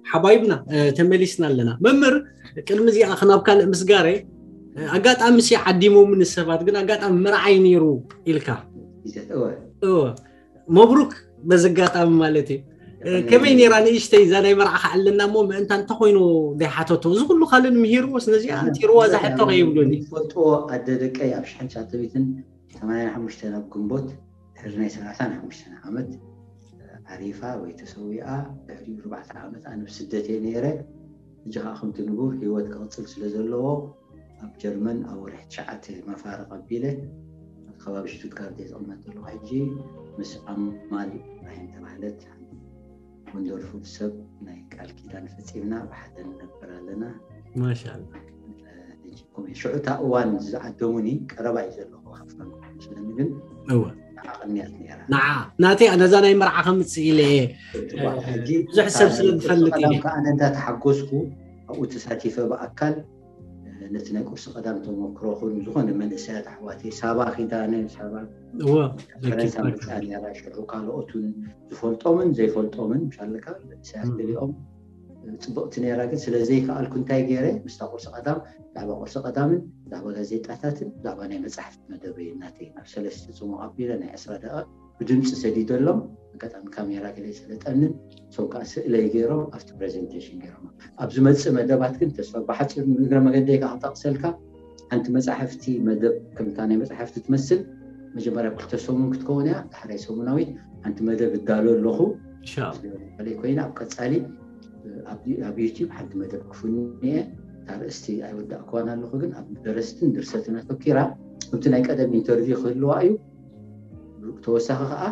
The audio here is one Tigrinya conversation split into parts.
ሓባይብና ተመሊስና ኣለና። መምህር፣ ቅድሚ እዚኣ ናብ ካልእ ምስጋረ፣ ኣጋጣሚ ሲ ዓዲሞምኒ ሰባት፣ ግን ኣጋጣሚ መርዓይ ነይሩ ኢልካ። እወ፣ መብሩክ። በዚ ኣጋጣሚ ማለት እዩ። ከመይ ነይራ ንእሽተይ እዛ ናይ መርዓኻ ኣለና እሞ፣ ምእንታ እንተኾይኑ ዘይሓተቶ፣ እዚ ኩሉ ካልእ ምሂርዎ፣ ስለዚኣ ኣንቲርዋ እዛ ሕቶ ከይብሉኒ። ዝፈልጥዎ ኣደ ደቀይ ኣብ ሽሕን ትሽዓተ ሚእትን ሰማንያን ሓሙሽተን ኣብ ግንቦት ድሕሪ ናይ ሰላሳን ሓሙሽተን ዓመት ዓሪፋ ወይ ተሰዊኣ። ድሕሪኡ ኣርባዕተ ዓመት ኣነ ብስደት እየ ነይረ። ሕጂ ከዓ ከምቲ ንቡር ህይወት ክቕፅል ስለ ዘለዎ ኣብ ጀርመን ኣብ ወርሒ ትሽዓተ መፋርቕ ኣቢለ ኣብ ከባቢ ሽቱትጋርት እየ ዝቕመጥ ዘለኹ። ሕጂ ምስ ኣማል ኢብራሂም ተባህለት ወንደርፉል ሰብ ናይ ቃል ኪዳን ፈፂምና ብሓደ ንነብር ኣለና። ማሻላ። ሕጂ ኮሜ ሽዑ እታ እዋን ዝዓደሙኒ ቀረባ እዩ ዘለኹ ካብ ፍራንክፈርት መስለኒ፣ ግን እወ። ንዓ ቅንያት ነይራ። ንዓ ናተይ ነዛ ናይ መርዓ ከምፅእ ኢለ እየ። ሕጂ ብዙሕ ሰብ ስለ ዝፈልጥ እየ። ቀዳም ከዓ ኣነ እንዳተሓጎስኩ ኣብኡ ተሳቲፈ ብኣካል ነቲ ናይ ቁርሲ ቀዳም ተመክሮ ኹን ዝኾነ መንእሰያት ኣሕዋተይ ሳባ ኪዳነ ሳባ እወ። ፈረንሳ መፅኣ ነይራ። ሽዑ ካልኦት እውን ዝፈልጦምን ዘይፈልጦምን ምሻለካ መንእሰያት ገሊኦም ፅብቕቲ ነይራ፣ ግን ስለ ዘይከኣልኩ እንታይ ገይረ፣ ምስታ ቁርሲ ቀዳም ብዛዕባ ቁርሲ ቀዳምን ብዛዕባ ጋዜጣታትን ብዛዕባ ናይ መፅሓፍቲ መደበይ እናተይ ናብ ሰለስተ ፅሙቕ ኣቢለ ናይ ዕስራ ደቂቕ ብድምፂ ሰዲደሎም። ኣጋጣሚ ካሜራ ገለ ይሰለጠንን፣ እሶም ከዓ ስእለይ ገይሮም ኣብቲ ፕሬዘንቴሽን ገይሮም። ኣብ ዝመፅእ መደባት ግን ተስፋ ብሓፂሩ ንእግረ መገደይ ከዓ ክጠቕሰልካ፣ ሓንቲ መፃሕፍቲ መደብ ከምታ ናይ መፃሕፍቲ ትመስል መጀመርያ ክልተ ሰሙን ክትከውን እያ። ዳሕራይ ሰሙናዊት ሓንቲ መደብ እዳሎ ኣለኹ። ኢንሻኣላህ። ስለዚ ኮይና ኣብ ቀፃሊ ኣብ ዩቲዩብ ሓንቲ መደብ ክፍኑ እየ። እታ ርእስቲ ኣይወዳእክዋን ኣለኹ፣ ግን ኣብ ደረስትን ድርሰትን ኣተኪራ ከምቲ ናይ ቀደም ኢንተርቪው ክህልዋ እዩ። ተወሳኺ ከዓ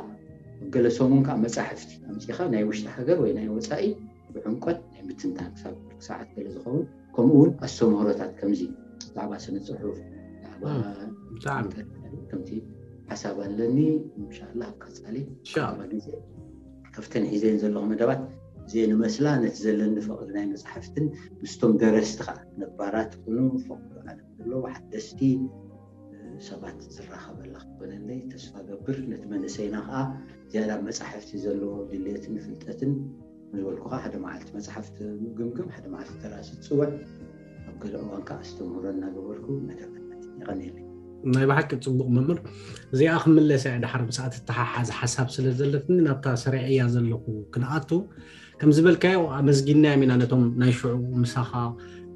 ገለ ሰሙን ከዓ መፃሕፍቲ ኣምፂኻ ናይ ውሽጢ ሃገር ወይ ናይ ወፃኢ ብዕምቆት ናይ ምትንታን ክሳብ ሰዓት ገለ ዝኸውን፣ ከምኡ እውን ኣስተምህሮታት ከምዚ ብዛዕባ ስነ ፅሑፍ ብዛዕባ እም፣ ብጣዕሚ። ከምቲ ሓሳብ ኣለኒ። እንሻላ ኣብ ቀፃሊ ኢንሻኣላህ። ግዜ ከፍተን ሒዘን ዘለኹ መደባት እዚአን ይመስላ። ነቲ ዘለኒ ፍቕሪ ናይ መፅሓፍትን ምስቶም ደረስቲ ከዓ ነባራት ኩኑ ፈቕዶ ዓለም ዘለዉ ሓደስቲ ሰባት ዝራኸበላ ክኾነለይ ተስፋ ገብር። ነቲ መንእሰይና ከዓ ዝያዳ መፃሕፍቲ ዘለዎ ድሌትን ፍልጠትን ዝበልኩኻ ሓደ መዓልቲ መፅሓፍቲ ምግምግም ሓደ መዓልቲ ደራሲ ትፅውዕ ኣብ ገለ እዋን ከዓ ኣስተምህሮ እናገበርኩ መደብ የቐንየለይ። ናይ ብሓቂ ፅቡቕ መምህር። እዚኣ ክምለስ እያ ድሓር ምስኣ ትተሓሓዝ ሓሳብ ስለ ዘለትኒ ናብታ ሰሪዐያ ዘለኹ ክንኣቱ። ከም ዝበልካዮ ኣመስጊንናዮም ኢና ነቶም ናይ ሽዑ ምሳኻ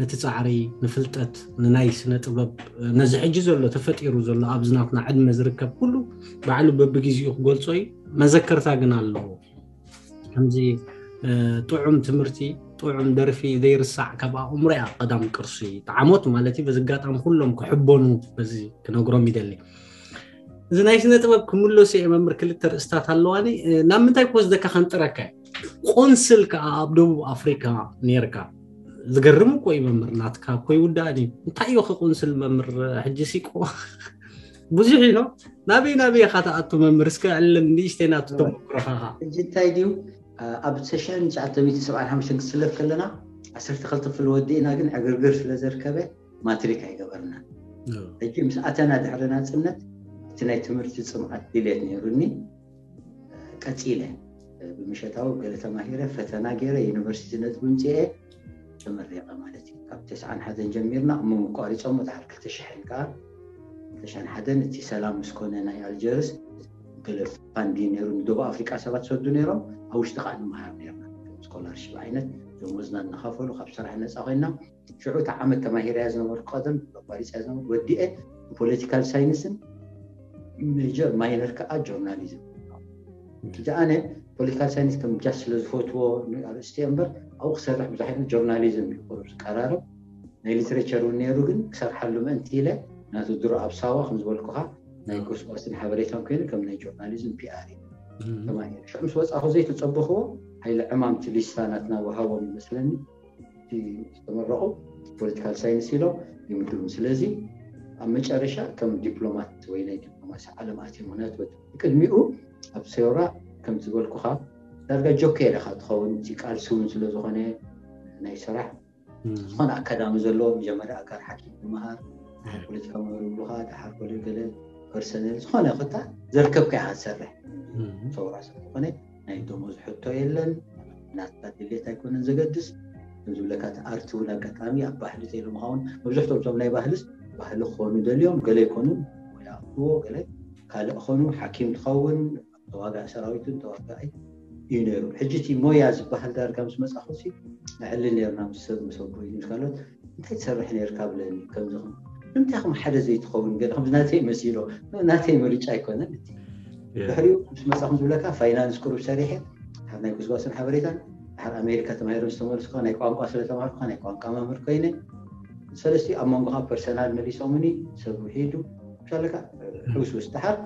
ነቲ ጻዕሪ ንፍልጠት ንናይ ስነ ጥበብ ነዚ ሕጂ ዘሎ ተፈጢሩ ዘሎ ኣብዚ ናትና ዕድመ ዝርከብ ኩሉ ባዕሉ በብግዜኡ ክገልጾ እዩ። መዘከርታ ግን ኣለዎ። ከምዚ ጥዑም ትምህርቲ ጥዑም ደርፊ ዘይርሳዕ ካብ ኣእምሮ እያ ቀዳም ቅርሲ ጣዕሞት ማለት እዩ። በዚ ኣጋጣሚ ኩሎም ክሕበኑ በዚ ክነግሮም ይደሊ። እዚ ናይ ስነ ጥበብ ክምለሱ እየ መምህር ክልተ ርእስታት ኣለዋኒ። ናብ ምንታይ ክወስደካ ከንጥረካ እዩ። ቆንስል ከዓ ኣብ ደቡብ ኣፍሪካ ነርካ። ዝገርም እኮ እዩ መምህር ናትካ እኮ ይውዳእን እዩ። እንታይ እዩ ከ ቆንስል መምህር ሕጂ ሲቆ ብዙሕ ኢሎ ናበይ ናበይ ኢኻ ትኣቱ መምህር እስከ ዕለን ንእሽተይ ናቱ ተመክሮኻ። ሕጂ እንታይ ድዩ ኣብ ተሽዓን ትሽዓተ ሚእትን ሰብዓን ሓሙሽተን ክስለፍ ከለና ዓሰርተ ክልተ ክፍሊ ወዲእና ግን ዕግርግር ስለ ዘርከበ ማትሪክ ኣይገበርና። ሕጂ ምስ ኣተና ድሕሪ ናፅነት እቲ ናይ ትምህርቲ ፅምኣት ድሌት ነይሩኒ። ቀፂለ ብምሸታዊ ገለ ተማሂረ ፈተና ገይረ ዩኒቨርሲቲ ነጥቢ ምፅኤ ተመሪቐ ማለት እዩ። ካብ ተስዓን ሓደን ጀሚርና እሞ መቋሪፆሞ ድሓር ክልተ ሽሕን ከዓ ክልተ ሽሕን ሓደን እቲ ሰላም ምስ ኮነ ናይ ኣልጀርስ ገለ ፋንዲ ነይሩ ንደቡብ ኣፍሪቃ ሰባት ሰዱ ነይሮም ኣብ ውሽጢ ከዓ ንምሃር ነይርና ስኮላርሽፕ ዓይነት ደሞዝና እናኸፈሉ ካብ ስራሕ ነፃ ኮይና ሽዑ እታ ዓመት ተማሂረያ ዝነበርኩ ቀደም ኣቋሪፀያ ዝነበርኩ ወዲኤ ብፖለቲካል ሳይንስን ሜጀር ማይነር ከዓ ጆርናሊዝም። ሕጂ ኣነ ፖለቲካል ሳይንስ ከም ጃስ ስለ ዝፈትዎ ኣርእስቲ እምበር ኣብኡ ክሰርሕ ብዙሕ ዓይነት ጆርናሊዝም እዩ ቁሩብ ዝቀራረብ ናይ ሊትሬቸር እውን ነይሩ ግን ክሰርሓሉ ምእንቲ ኢለ ናቱ ድሮ ኣብ ሳዋ ከም ዝበልኩኻ ናይ ጎስጓስን ሓበሬታን ኮይኑ ከም ናይ ጆርናሊዝም ፒኣር እዩ ተማሂረ ሽዑ ምስ ወፃኹ ዘይተፀበኽዎ ሓይለ ዕማምቲ ሊስታ ናትና ወሃቦም ይመስለኒ ዝተመረቑ ፖለቲካል ሳይንስ ኢሎም ይምድቡ። ስለዚ ኣብ መጨረሻ ከም ዲፕሎማት ወይ ናይ ዲፕሎማሲ ዓለም ኣትየ ምክንያቱ ቅድሚኡ ኣብ ሴራ ከም ዝበልኩኻ ዳርጋ ጆኬር ኢኻ ትኸውን እቲ ቃልሲ እውን ስለ ዝኾነ ናይ ስራሕ ዝኾነ ኣካዳሚ ዘለዎ መጀመርያ ኣጋር ሓኪም ምምሃር ድሓር ፖለቲካ ምምሃር ይብሉኻ ድሓር ኮሌጅ ገለ ፐርሰነል ዝኾነ ኮታ ዘርከብካ ኢኻ ትሰርሕ። ሰውራ ስለ ዝኾነ ናይ ደሞዝ ሕቶ የለን። ናትካ ድሌት ኣይኮነን ዘገድስ። ዝብለካ እቲ ኣርቲ እውን ኣጋጣሚ ኣብ ባህሊ ተይሉ ምኸውን መብዛሕትኦም እቶም ናይ ባህልስ ባህሊ ክኾኑ ደልዮም ገለ ይኮኑ ወይ ኣዎ ገለ ካልእ ኾኑ ሓኪም ትኸውን ተዋጋኢ ሰራዊትን ተዋጋኢ እዩ ነይሩ። ሕጂ እቲ ሞያ ዝበሃል ዳርጋ ምስ መጻኹ ሲ ንዕሊ ነርና ምስ ሰብ ምስ ኣቦይ ምስ ካልኦት እንታይ ትሰርሕ ነርካ ብለኒ ከምዚ ከምዚ ንምንታይ ከም ሓደ ዘይትኸውን ገለ ከምዚ ናተይ መሲሎ ናተይ ምርጫ ኣይኮነን እቲ ድሕሪኡ ምስ መጻኹም ዝብለካ ፋይናንስ ቅሩብ ሰሪሐ ድሓር ናይ ጉስጓስን ሓበሬታን ድሓር ኣሜሪካ ተማሂሮም ዝተመልስካ ናይ ቋንቋ ስለ ተማሃርኩ ናይ ቋንቋ መምህር ኮይነ ሰለስቲ ኣብ መንጎኻ ፐርሰናል መሊሶምኒ ሰብ ውሒዱ ሻለካ ሕውስውስ ድሓር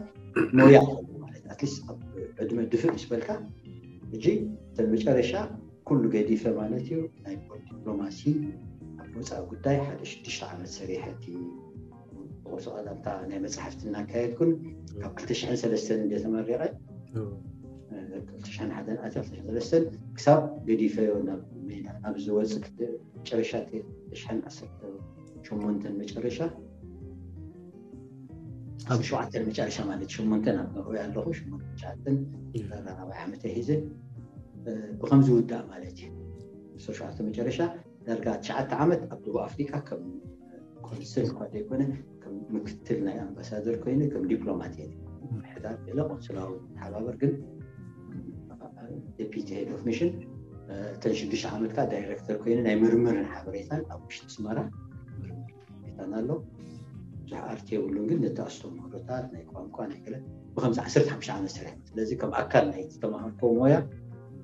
ሞያ ማለት ኣትሊስት ኣብ ዕድመ ድፍእ ምስ በልካ ሕጂ ተመጨረሻ ኩሉ ገዲፈ ማለት እዩ ናይ ዲፕሎማሲ ኣብ ወፃኢ ጉዳይ ሓደ ሽዱሽተ ዓመት ሰሪሐ እቲ ቁርሲ ቀዳምታ ናይ መፅሓፍቲ እናካየድኩን ካብ ክልተ ሽሕን ሰለስተን እንደ ተመሪቐ ክልተ ሽሕን ሓደን ኣትያ ክልተ ሽሕን ሰለስተን ክሳብ ገዲፈዮ ናብ ሜዳ ናብ ዝወፅእ መጨረሻ ክልተ ሽሕን ዓሰርተ ሸሞንተን መጨረሻ ኣብ ሸውዓተን መጨረሻ ማለት ሸሞንተን ኣብ ኖርወይ ኣለኹ ሸሞንተን ትሽዓተን ራብዓይ ዓመተ ሒዘ ብከምዚ ውዳእ ማለት እዩ ሸውዓተ መጨረሻ ዳርጋ ትሽዓተ ዓመት ኣብ ደቡብ ኣፍሪካ ከም ኮንስል እኳ ዘይኮነ ከም ምክትል ናይ ኣምባሳደር ኮይነ ከም ዲፕሎማት እየ ምሕዳር ገለ ቆንስላዊ ተሓባበር ግን ዴፒቲ ሄድ ኦፍ ሚሽን እተን ሽዱሽተ ዓመት ከዓ ዳይረክተር ኮይኑ ናይ ምርምርን ሓበሬታን ኣብ ውሽጢ ኣስመራ ምርምርን ሓበሬታን ኣሎ ብዙሕ ኣርቲ የብሉን ግን ነቲ ኣስተምህሮታት ናይ ቋንቋ ናይ ገለ ብከምዚ ዓሰርተ ሓሙሽተ ዓመት ሰሪሐ ስለዚ ከም ኣካል ናይ ዝተማሃርኮ ሞያ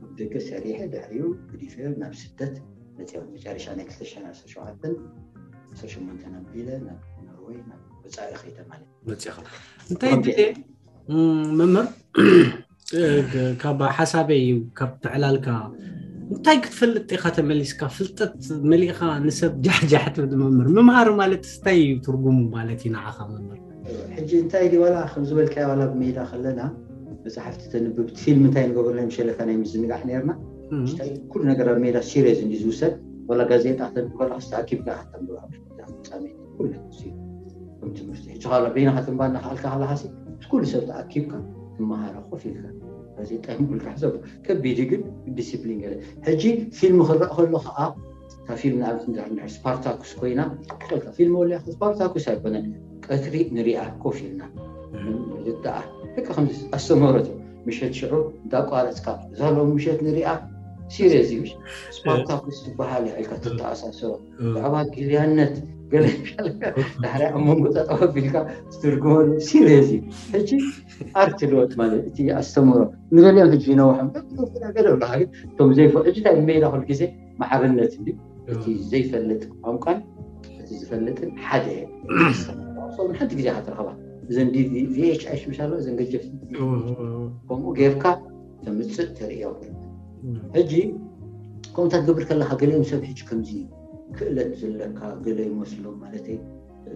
ኣብ ደገ ሰሪሐ ድሕሪኡ ገዲፈዮ ናብ ስደት መፅኦም መጨረሻ ናይ ክልተ ሽሕን ዓሰርተ ሸውዓተን ዓሰርተ ሸሞንተ ኣቢለ ናብ ኖርወይ ናብ ወፃኢ ከይደ ማለት መፅኻ እንታይ ድሌ መምህር ካብ ሓሳበይ እዩ ካብ ትዕላልካ እንታይ ክትፈልጥ ኢኻ ተመሊስካ ፍልጠት መሊእኻ ንሰብ ጃሕጃሕ ትብል መምህር ምምሃር ማለት እንታይ እዩ ትርጉሙ ማለት እዩ ንዓኻ መምህር ሕጂ እንታይ ዲ ዋላ ከም ዝበልካዮ ዋላ ብሜዳ ከለና መፅሓፍቲ ተንብብ ፊልም እንታይ ንገብረሎም ሸለካ ናይ ምዝንጋዕ ነርና ኩሉ ነገር ኣብ ሜዳ ሲሪየስ እንዲ ዝውሰድ ዋላ ጋዜጣ ተንብብ ከለካ ኣኪብካ ከተንብብ ፍፃሜ ኩሉ ከም ትምህርቲ ሕጂ ካላ በይና ከተንባና ካልካ ከለካ ሲ ኩሉ ሰብ ተኣኪብካ ትመሃሮ ኮፍ ኢልካ ጋዜጣ ይንብልካ ሕሰብ ከቢድ ግን ዲሲፕሊን ገለ ሕጂ ፊልም ክረእ ከሎ ከዓ እታ ፊልም ንኣብነት እንድሕር እንድሕር ስፓርታኩስ ኮይና ትፈልጣ ፊልም ወልያ ስፓርታኩስ ኣይኮነን ቀትሪ ንሪኣ ኮፍ ኢልና ርዳኣ ደቂ ከም ኣስተምህሮት ምሸት ሽዑ እንዳቋረፅካ እዛ ሎም ምሸት ንሪኣ ሲሪየስ እዩ ስፓርታኩስ ትበሃል ኢልካ ትተኣሳሰሮ ብዛዕባ ጊልያነት ገለ ዳሕሪ ኣብ መንጎ ጠጠው ኣቢልካ ትትርጉመሉ ሲሪየስ እዩ ሕጂ ኣርት ልወጥ ማለት እቲ ኣስተምህሮ ንገሊኦም ሕጂ ይነውሖም ገለ ብለካ ግን እቶም ዘይፈ ሕጂ እንታይ ሜዳ ኩሉ ግዜ ማዕርነት እንዲ እቲ ዘይፈልጥ ቋንቋን እቲ ዝፈልጥን ሓደ ሰብን ሓንቲ ግዜ ክትረኽባ እዘን ቪኤችሽ ምሻሎ እዘን ገጀፍ ከምኡ ጌርካ ተምፅእ ተርእዮ ሕጂ ከምኡታት ገብር ከለካ ገሊኦም ሰብ ሕጂ ከምዚ ክእለት ዘለካ ገለ ይመስሎም ማለት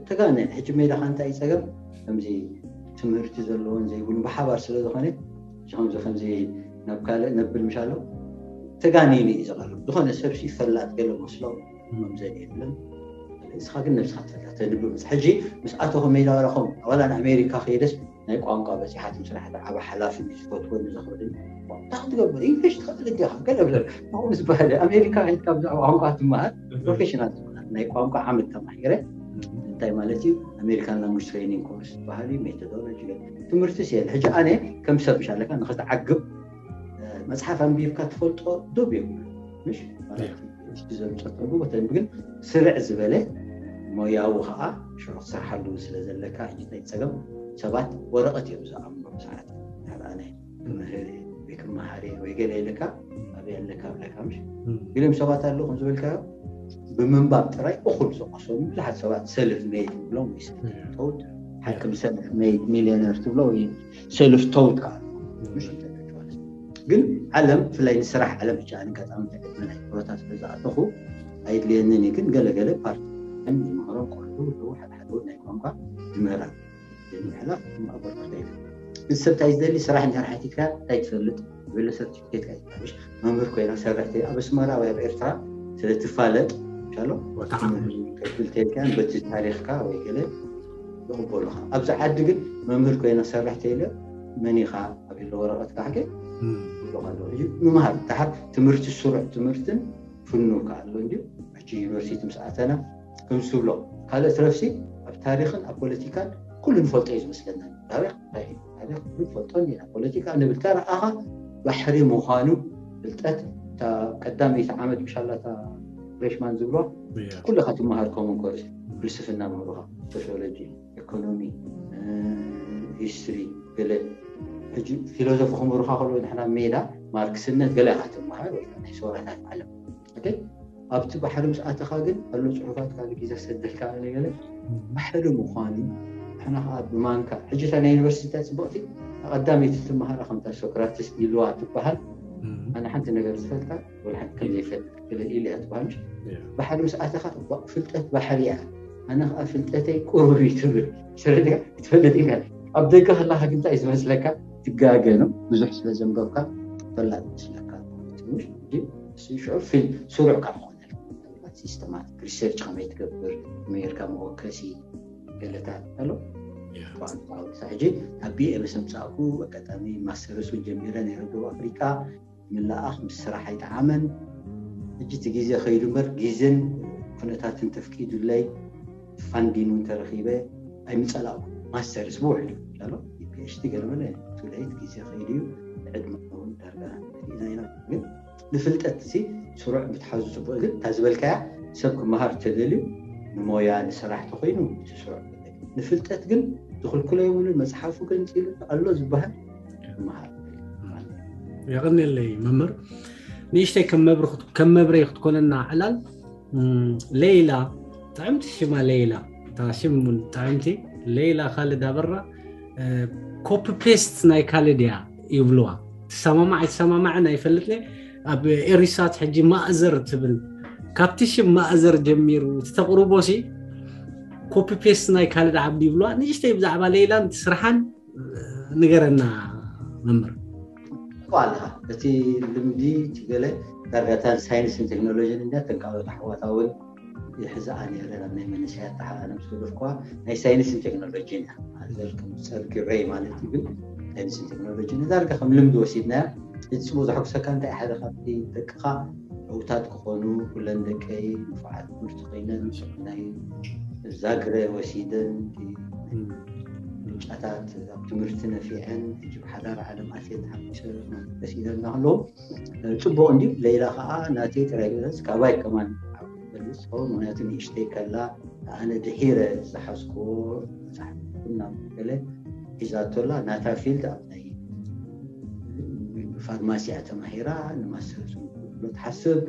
ተጋነ ሕጂ ሜዳካ እንታይ ፀገም ከምዚ ትምህርቲ ዘለዎን ዘይብሉን ብሓባር ስለ ዝኾነ ከምዚ ከምዚ ናብ ካልእ ነብል ምሻሎ ተጋኒኑ እዩ ዝቐርብ ዝኾነ ሰብሲ ፈላጥ ገለ መስሎ መምዘን የብልን እስኻ ግን ነብስኻ ትፈላ ተንብብ ሕጂ ምስ ኣተኹ ሜዳ ረኹም ኣዋላ ንኣሜሪካ ከይደስ ናይ ቋንቋ በፂሓት ምስራሕ ዓብ ሓላፍን ዝፈትወኒ ዘኽብርን እንታይ ክትገብር ኢንግሊሽ ትኽእል እንዲኻ ገለ ብለ ከምኡ ምስ በሃለ ኣሜሪካ ከይድካ ብዛዕባ ቋንቋ ትመሃር ፕሮፌሽናል ናይ ቋንቋ ዓመት ተማሂረ እንታይ ማለት እዩ ኣሜሪካን ላንጉጅ ትሬኒንግ ኮርስ ዝበሃል እዩ ሜቶዶሎጂ ትምህርቲ ስየል ሕጂ ኣነ ከም ሰብ ምሻለካ ንክትዓግብ መፅሓፍ ኣንቢብካ ትፈልጦ ዶብ የብሉ ምሽ ማለት እዩ ዘምፀት ተንብቦ ተንብ ግን ስርዕ ዝበለ ሞያዊ ከዓ ሽዑ ክትሰርሓሉ ስለ ዘለካ ሕጂ ናይ ፀገም ሰባት ወረቐት እዮም ዝኣምኖ ሰዓት ኣነ ክምህር ወይ ክመሃር ወይ ገለ ኢልካ ኣበይ ኣለካ ብለካ ምሽ ገሊኦም ሰባት ኣለዉ ከም ዝበልካዮ ብምንባብ ጥራይ እኹል ዝቆሰሉ ብዙሓት ሰባት ሰልፍ ሜድ ብሎም ወይ ሰልፍ ተውት ሓክም ሰልፍ ሜድ ሚሊዮነር ትብሎ ወይ ሰልፍ ተውት ከዓ ግን ዓለም ብፍላይ ንስራሕ ዓለም ብቻ ኣጋጣሚ ተገጥመ ናይ ኩነታት ስለ ዝኣተኹ ኣይድልየንን እዩ ግን ገለገለ ፓርቲ ዝመሃሮም ቆልዑ ኣለዉ ሓደ ሓደ ናይ ቋንቋ ዝምህራ ንምሕላፍ ኣበርክቶ ይብል ግን ሰብ እንታይ ዝደሊ ስራሕ እንድሕር ሓቲትካ እንታይ ትፈልጥ ዝበለ ሰርቲፊኬት ኣይትሓብሽ መምህር ኮይና ሰርሕቲ ኣብ ኣስመራ ወይ ኣብ ኤርትራ ስለ ትፋለጥ ሻሎ ከብል ተልካን በቲ ታሪኽካ ወይ ገለ ይቕበሉኻ። ኣብዚ ዓዲ ግን መምህር ኮይነ ክሰርሕ ተይለ መን ኢኻ ኣቢለ ወረቐት ካሕገ ይብሉኻ ኣለዉ። ሕጂ ምምሃር ተሓር ትምህርቲ ስሩዕ ትምህርትን ፍኑ ከኣሎ እንድዩ። ሕጂ ዩኒቨርሲቲ ምስ ኣተና ከምዚ ትብሎ ካልእ ትረፍሲ ኣብ ታሪኽን ኣብ ፖለቲካን ኩሉ ንፈልጦ እዩ ዝመስለና። ታሪኽ እንታይ እዩ? ታሪኽ ኩሉ ንፈልጦ እንዲና። ፖለቲካ ንብል ተረኣኻ ባሕሪ ምዃኑ ፍልጠት እታ ቀዳመይቲ ዓመት ምሻላ እታ ፍሬሽማን ዝብሎ ኩልኻ ትመሃር ኮመን ኮርስ ፍልስፍና ምህሩኻ ሶሲዮሎጂ ኢኮኖሚ ሂስትሪ ገለ ሕጂ ፊሎዞፊ ክምህሩኻ ከለዉ ንሕና ሜዳ ማርክስነት ገለ ኢኻ ትመሃር ወይ ናይ ሰውራታት ዓለም ኣብቲ ባሕሪ ምስ ኣተኻ ግን ኣሎ ፅሑፋት ካልእ ግዜ ሰደልካ ገለ ባሕሪ ምዃኑ ንሕና ከዓ ብማንካ ሕጂ እታ ናይ ዩኒቨርሲቲ እንታይ ፅብቕቲ ቀዳመይቲ ትመሃራ ከምታ ሶክራትስ ኢልዋ ትበሃል ኣነ ሓንቲ ነገር ዝፈልጣ ወላ ሓንቲ ከም ዘይፈልጥ ገለ ኢሉ እያ ትበሃል ባሕሪ ምስ ኣተኻ ፍልጠት ባሕሪ እያ ኣነ ከዓ ፍልጠተይ ቁሩብ እዩ ትብል ትፈልጥ ኢካ ኣብ ደገ ከላካ ግን እንታይ ዝመስለካ ትጋገ ነው ብዙሕ ስለ ዘንበብካ ፈላጥ ይመስለካ ሽዑ ስሩዕ ካብ ኮነ ሲስተማቲክ ሪሰርች ከመይ ትገብር ከመይ ጌርካ መወከሲ ገለታት ኣሎ ሕጂ ኣብ ቢኤ ምስ ኣምፃእኩ ኣጋጣሚ ማስተርስ እውን ጀሚረ ነይረ ደቡብ ኣፍሪቃ ምልኣኽ ምስ ስራሕ ኣይጠዓመን ሕጂ እቲ ግዜ ከይዱ እምበር ግዜን ኩነታትን ተፍቂዱለይ ፋንዲን እውን ተረኺበ ኣይምፀላእኩ ማስተርስ ብውሕዱ ሎ ፒኤችዲ ገለመለ ቱለይት ግዜ ከይዱ እዩ ዕድመ እውን ዳርጋ ኢና ኢና ግን ንፍልጠት ሲ ስሩዕ ምትሓዙ ፅቡቅ ግን እታ ዝበልካያ ሰብ ክመሃር ተደልዩ ንሞያ ንስራሕ ተኮይኑ እቲ ስሩዕ ንፍልጠት ግን ዝኽልክሎ የብሉን መፅሓፉ ገንፂሉ ኣሎ ዝበሃል ክመሃር የቐንየለይ መምህር ንእሽተይ ከም መብርይ ክትኮነና ዕላል ሌይላ ጥዕምቲ ሽማ ሌይላ እታ ሽም እውን ጥዕምቲ ሌይላ ካልድ ኣበራ ኮፒ ፔስት ናይ ካልድ እያ ይብልዋ ትሰማማዕ ኣይተሰማማዕን ኣይፈልጥን ኣብ ኤሪሳት ሕጂ ማእዘር ትብል ካብቲ ሽም ማእዘር ጀሚሩ እቲ ተቕርቦ ሲ ኮፒ ፔስት ናይ ካልድ ዓብዲ ይብልዋ ንእሽተይ ብዛዕባ ሌይላን እቲ ስርሓን ንገረና መምህር ኣለካ እቲ ልምዲ እቲ ገለ ዳርጋታን ሳይንስን ቴክኖሎጂን እንዳ ተንካበት ኣሕዋታ እውን ይሕዝኣ ነረ ናብ ናይ መንእሰያት ተሓላለ ምስ ገደፍኳ ናይ ሳይንስን ቴክኖሎጂን እያ ማእዘር ከም ጸርጊ ሬይ ማለት እዩ ግን ሳይንስን ቴክኖሎጂን ዳርጋ ከም ልምዲ ወሲድናያ እቲ ጽቡቅ ዘሐጉሰካ እንታይ ሓደ ካብቲ ደቅኻ ዕውታት ክኾኑ ኩለን ደቀይ ንፉዓት ትምህርቲ ኮይነን ናይ ዛግረ ወሲደን ምርጫታት ኣብ ትምህርቲ ነፊዐን ሕጂ ብሓዳር ዓለም ኣትየን ተሓጒሰ መሲለና ኣለዉ ፅቡቅ እንድዩ ሌላ ከዓ ናተይ ጥራይ ግለፅ ካባይ ከማን ገልፅ ምክንያቱ ንእሽተይ ከላ ኣነ ድሒረ ዝሓዝክዎ መፅሓፍ ናብ ገለ ሒዛቶላ ናታ ፊልድ ኣብ ናይ ፋርማሲ እያ ተማሂራ ንማስተርስ ትሓስብ